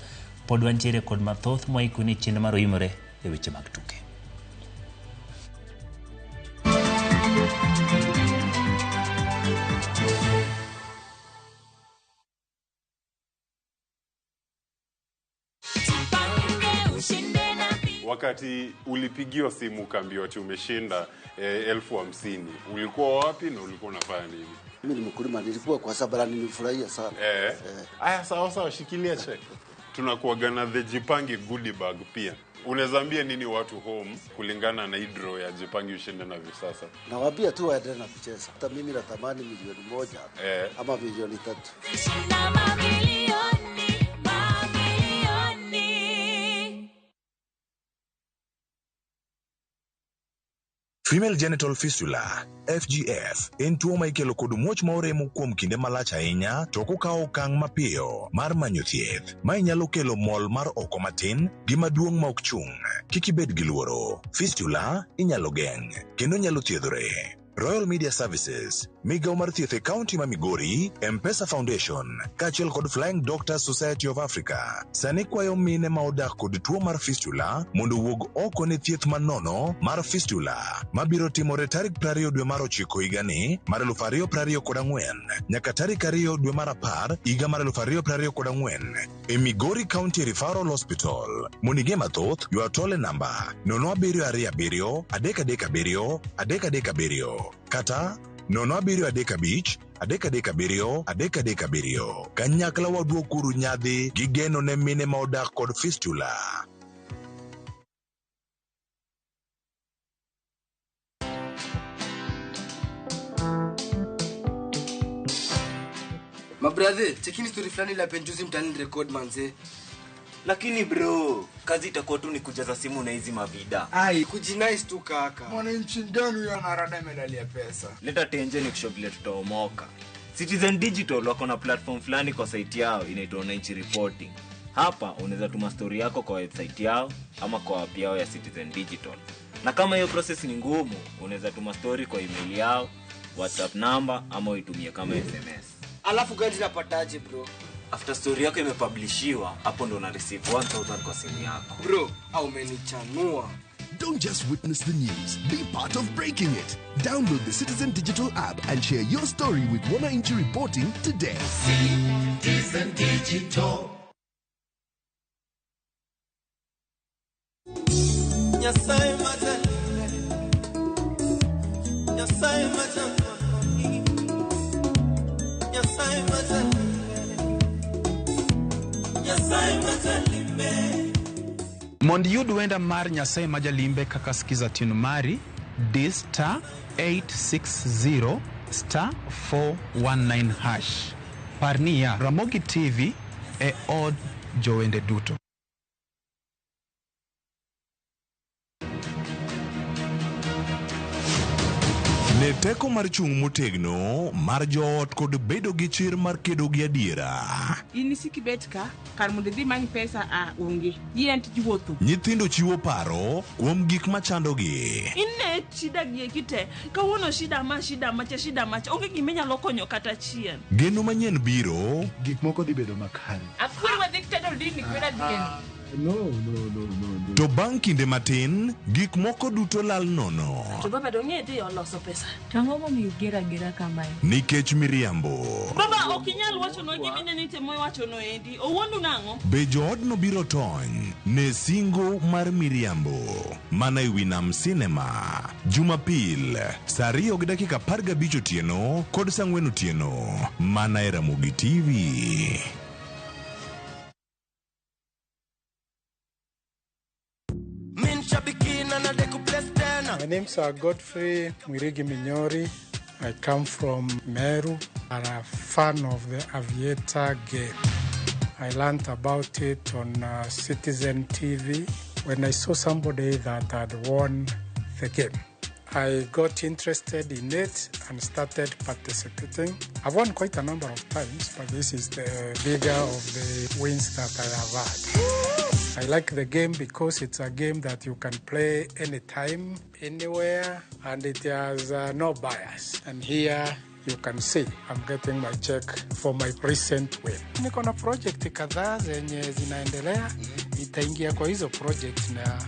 Pod wantiere kod mathoth mwaikoni chenro mar Oimore e weche mag tuke. Wakati ulipigiwa simu ukaambiwa ati umeshinda 50,000, ulikuwa wapi na ulikuwa unafanya nini? Mimi ni mkulima, nilikuwa kwa sababu nilifurahia sana. Aya, sawa sawa, shikilia check. Tunakuaga na the Jipange goodie bag pia. Unaweza ambia nini watu home kulingana na hii draw ya Jipange ushinde na Viusasa? Nawaambia tu waendelee na kucheza. Hata mimi natamani 1,000,000 ama 3,000,000. Female genital fistula FGF en tuo ma ikelo kod muoch ma oremo kuom kinde malach ahinya to ok okawo okang' mapiyo mar manyo thieth. Mae nyalo kelo mol mar oko matin gi maduong' ma ok chung'. Kik ibed gi luoro. Fistula inyalo geng' kendo nyalo thiedhore. Royal Media Services, migawo mar thieth e kaunti ma Migori, M-Pesa Foundation, kaachiel kod Flying Doctors Society of Africa, sani kwayo mine ma odak kod tuo mar fistula mondo owuog oko ne thieth manono mar fistula mabiro timore tarik 20 dwe mar ochiko higani mar 2024 nyaka tarik 2 dwe mar apar higa mar 2024 e Migori County Referral Hospital. Mondo ing'e mathoth, ywa tol e namba 0727 337 337 kata 0735 337 337. Kanyakla waduokuru nyadhi gi geno ne mine ma odak kod fistula. Mabrathe, chekini story fulani la penjuzi mtaani record manze. Lakini bro, kazi itakuwa tu ni kujaza simu na hizi mavida. Ai, kujinice tu kaka. Mwananchi gani huyo anarada medali ya pesa? Leta tenje ni kushow vile tutaomoka. Citizen Digital wako na platform fulani kwa site yao inaitwa Wananchi Reporting. Hapa unaweza tuma story yako kwa website yao ama kwa app yao ya Citizen Digital. Na kama hiyo process ni ngumu, unaweza tuma story kwa email yao, WhatsApp number ama uitumie kama SMS. Alafu gani napataje bro? After story yako imepublishiwa, hapo ndo una receive 1000 kwa simu yako. Bro, au umenichanua. Don't just witness the news, be part of breaking it. Download the Citizen Digital app and share your story with Wananchi Reporting today. Citizen Digital. Nyasaye majalime, Nyasaye majalime, Nyasaye majalime, Nyasaye majalime. Mondo iyud wenda mar Nyasaye ma jalimbe kaka skiza tune mari, di star 860 star 419 hash. Par niya, Ramogi TV e od jowende duto. Ne teko mar chung' motegno mar joot kod bedo gi chir mar kedo gi adiera. In isik ibet ka kar mondo idhi many pesa a onge. Yien tij wuotho. Nyithindo chiwo paro kuom gik machandogi. Ine shida gi eki te. Kawuono shida ma, shida macha, shida macha. Onge gima inyalo konyo kata achiel. Geno manyien biro. Gik moko dhi bedo makare. Akweri wadhi tedo dini kweda dhieni. No, no, no, no, no. To bang' kinde matin, gik moko duto lal nono. To baba dong'e dhi oloso pesa. To ang'o momiyo iger agera kamae? Nikech miriambo. Baba ok inyal wachonwa gima ineno itemo iwachono endi. Owuondu nang'o? Be joodno biro tony ne singo mar miriambo? Mana e wi Nam Cinema. Jumapil, saa 2:15 otieno kod saa 4 otieno. Mana e Ramogi TV. My name's Godfrey Mwirigi Minyori. I come from Meru. I'm a fan of the Aviator game. I learned about it on Citizen TV when I saw somebody that had won the game. I got interested in it and started participating. I've won quite a number of times, but this is the bigger of the wins that I have had. I like the game because it's a game that you can play anytime, anywhere, and it has no bias. And here you can see I'm getting my check for my recent win. Niko na project kadhaa zenye zinaendelea, nitaingia kwa hizo project na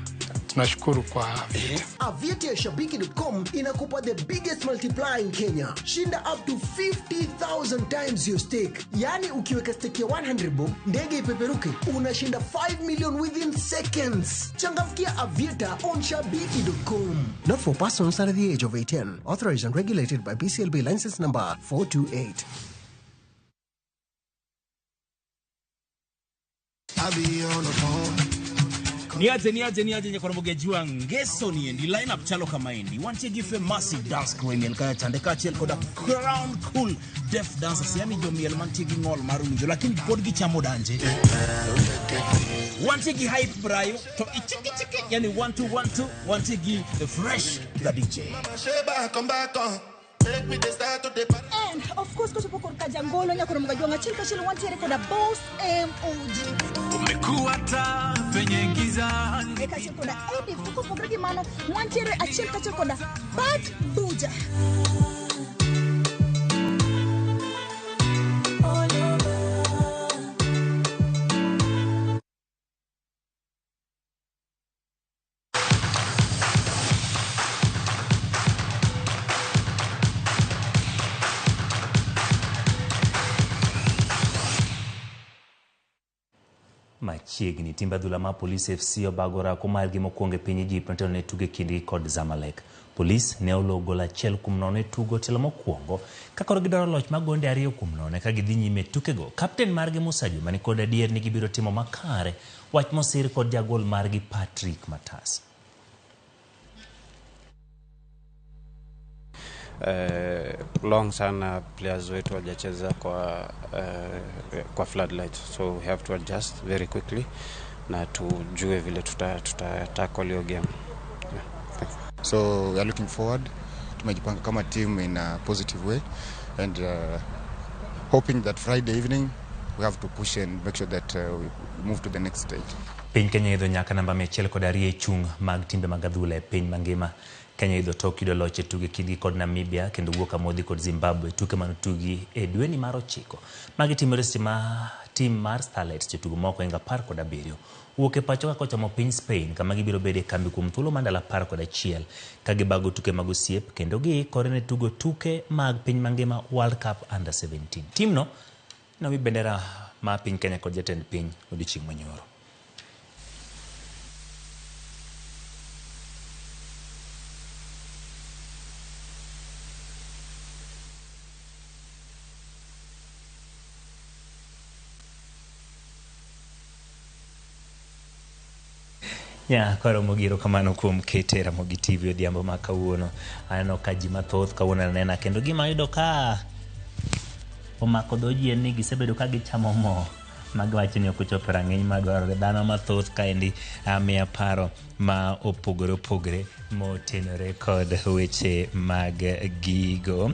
tunashukuru kwa Aviator. Aviator Shabiki.com inakupa the biggest multiplier in Kenya. Shinda up to 50,000 times your stake. Yani ukiweka stake ya 100 bob, ndege ipeperuke, unashinda 5 million within seconds. Changamkia Aviator on Shabiki.com. Not for persons under the age of 18. Authorized and regulated by BCLB license number 428. I be on the phone. Niaje niaje niaje nyakoromoge jua ngeso ni endi lineup chalo kama endi wantie gi massive dance crew miel kaya chande kaachiel koda crown cool deaf dancers, yani jomiel mantie gi ng'ol mar winjo lakini pod gichamo danje. Wantie gi hype brayo to ichiki chiki, yani 1 2 1 2 wantie gi the fresh the DJ. Sheba, come back on. Make me the start to the And of course kochopo kor ka jangolo nyakoro mga jwang' achiel kachiel wantiere koda Boss MOG. Umekuwa taa penye giza. E kaachiel koda Edith, to kopogore gi mano wantiere achiel kachiel koda Bat Buja. Machiegni timbe adhula ma Police FC obago orako margi mokwongo e piny Egypt motelo ne tugo e kindgi kod Zamalek. Police ne olo gol 1-0 e tugo tielo mokwongo ka koro gidwaro loch mar gonde 2-0 ka gidhi nyime e tukego. Kapten margi Musa Juma ni kod adier ni gibiro timo makare, wach mosir kod jagol margi Patrick Matas. Long sana players wetu hawajacheza kwa floodlight, so we have to adjust very quickly na tujue vile tuta tackle hiyo game. Yeah. So we are looking forward. Tumejipanga kama team in a positive way and hoping that Friday evening we have to push and make sure that we move to the next stage. Piny Kenya idho nyaka namba 102 e chung' mag timbe mag adhula e piny mangima. Kenya idho tok yudo loch e tuke kindgi kod Namibia kendo wuok amodhi kod Zimbabwe tuke manotugi e dweni mar 9. Magi timore seche ma tim mar Starlets jotugo moko hinga 17 wuok e pacho ka kochomo piny Spain kama gibiro bedo e kambi kuom thuolo mar ndalo 11 ka gibago tuke mag osiep kendo giikore ne tugo tuke mag piny mangima World Cup Under 17. Timno nomi bendera ma piny Kenya kod jatend piny odiochieng' manyoro. Ya, koro mogiro kamano kuom kete Ramogi TV odhiambo ma kawuono. Aneno ka ji mathoth kawuono anena kendo gima ayudo ka omako dho ji en ni gisebedo ka gichamo mo magiwacho ni ok ochopo rang'iny madwarore. Dhano mathoth kaendi miya paro ma opogore opogore motenore kod weche mag gigo.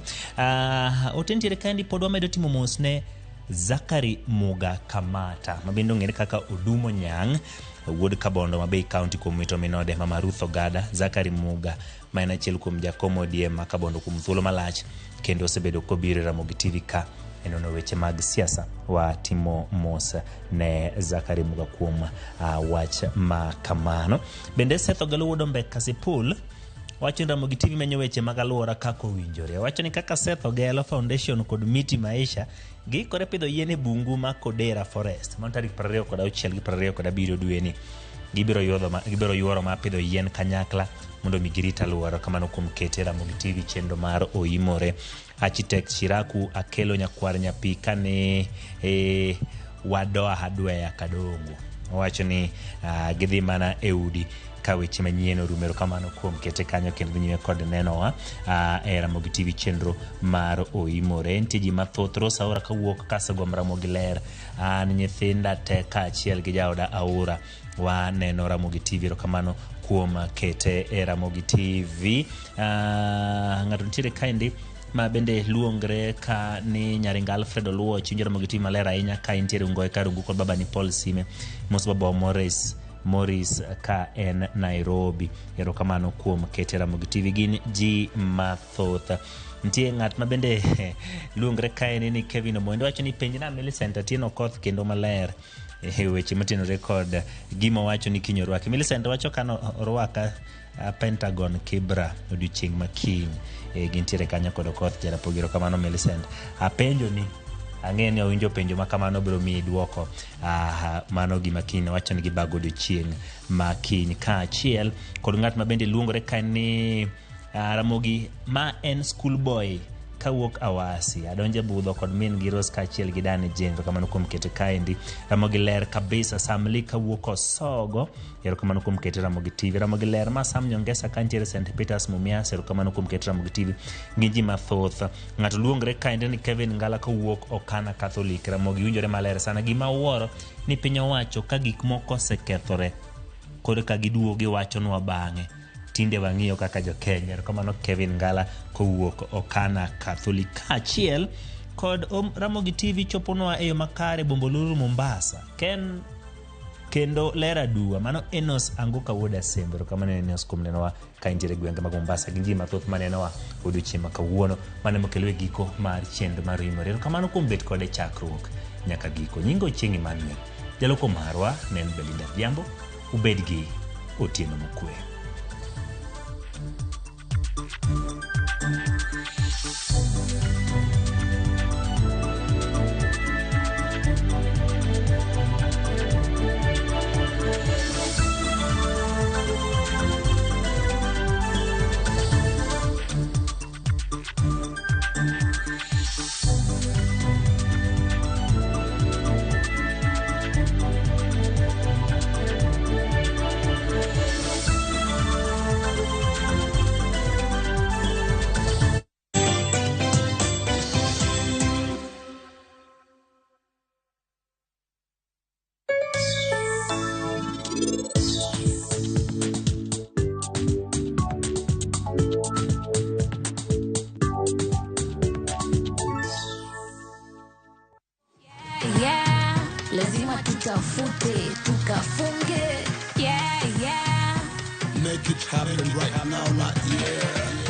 Ote nitiere kaendi pod wamedo timo mos ne Zachary Muga Kamata ma bende ong'ere kaka Odumo Nyang' wuod Kabondo ma Bay County kuom wito minode Mama Ruth Ogada. Zachary Muga ma en achiel kuom jakom ODM ma Kabondo kuom thuolo malach kendo osebedo kobiro e Ramogi TV ka e nono weche mag siasa. Watimo mos ne Zachary Muga kuom wach ma kamano. Bende Seth Ogelo wuod Ombek Kasipul wacho ni Ramogi TV menyo weche mag alwora kaka owinjore. Wacho ni kaka Seth Ogelo Foundation kod Miti Maisha giikore pidho yien e bungu ma Kodera Forest. Mano tarik 26 gi 27 dweni. Gibiro yuoro ma pidho yien kanyakla mondo mi girit alwora. Kamano kuom kete Ramogi TV chenro mar oimore. Architect Shiraku Akelo Nyakwar Nyapi kane Wadoa Hardware Kadongo owacho ni gidhi mana e udi ka weche manyien orumo. Erokamano kuom kete kanyo kendo dhi nyime kod nenowa e Ramogi TV chenro mar oimore. Nitie ji mathoth. Rosa Aura kawuok Kasagom Ramogi Ler, an nyithinda te kaachiel gi jaoda Aura waneno Ramogi TV. Erokamano kuom kete e Ramogi TV. Ng'ato nitiere kaendi ma bende luongre ka ni Nyaringa Alfred Oluoch, winjo Ramogi TV maler ahinya ka intiere Ungoe Karungu kod baba ni Paul Sime. Mos baba Morris ka en Nairobi. Erokamano kuom kete Ramogi TV. Gin ji mathoth. Nitie ng'at ma bende luongre kae ni Kevin Omondi, wacho ni penjna Millicent Atieno Okoth kendo maler e weche motenore kod gima owacho ni kiny orwaki. Millicent wacho ka orwaka Pentagon Kibra odiochieng' ma kiny. Gintiere kanyo kod Okoth Jarapogi. Erokamano Millicent. Apenjo ni ang'e ni owinjo penjo ma kamano biro miyi duoko. Mano gima kiny wacho ni gibago odiochieng' ma kiny. Kaachiel kod ng'at ma bende luongore ka ni Ramogi ma en schoolboy kawuok Awasi. Adonje budho kod min gi Rose kaachiel gi Dani Jane. Erokamano kuom kete kaendi. Ramogi ler kabisa. Sam Lee kawuok Osogo. Erokamano kuom kete Ramogi TV. Ramogi ler ma Sam Nyongesa kantiere St. Peters Mumias. Erokamano kuom kete Ramogi TV. Gi ji mathoth. Ng'ato luongre kaendi ni Kevin Ngala kawuok Okana Catholic. Ramogi winjore maler sana. Gima awuoro ni piny owacho ka gik moko osekethore koro ka giduogo giwachonwa bang'e. Tinde wang'iyo kaka jo Kenya. Erokamano Kevin Ngala kowuok Okana Catholic kaachiel kod Ramogi TV choponwa e yo makare Bombolulu Mombasa. Ken kendo ler aduwa mano Enos Anguka wuod Asembo. Erokamano Enos kuom nenowa ka intiere e gwenge mag Mombasa gi ji mathoth manenowa odiochieng' ma kawuono. Mano emokelo e giko mar chenro mar Oimore. Erokamano kuom bet kode chakruok nyaka giko. Nyinga Ochieng' Emmanuel. Jaloko marwa ne en Belinda Adhiambo. Ubed gi otieno mokwe. Yeah, lazima tutafute tukafunge. Yeah. Make it happen right now, like yeah.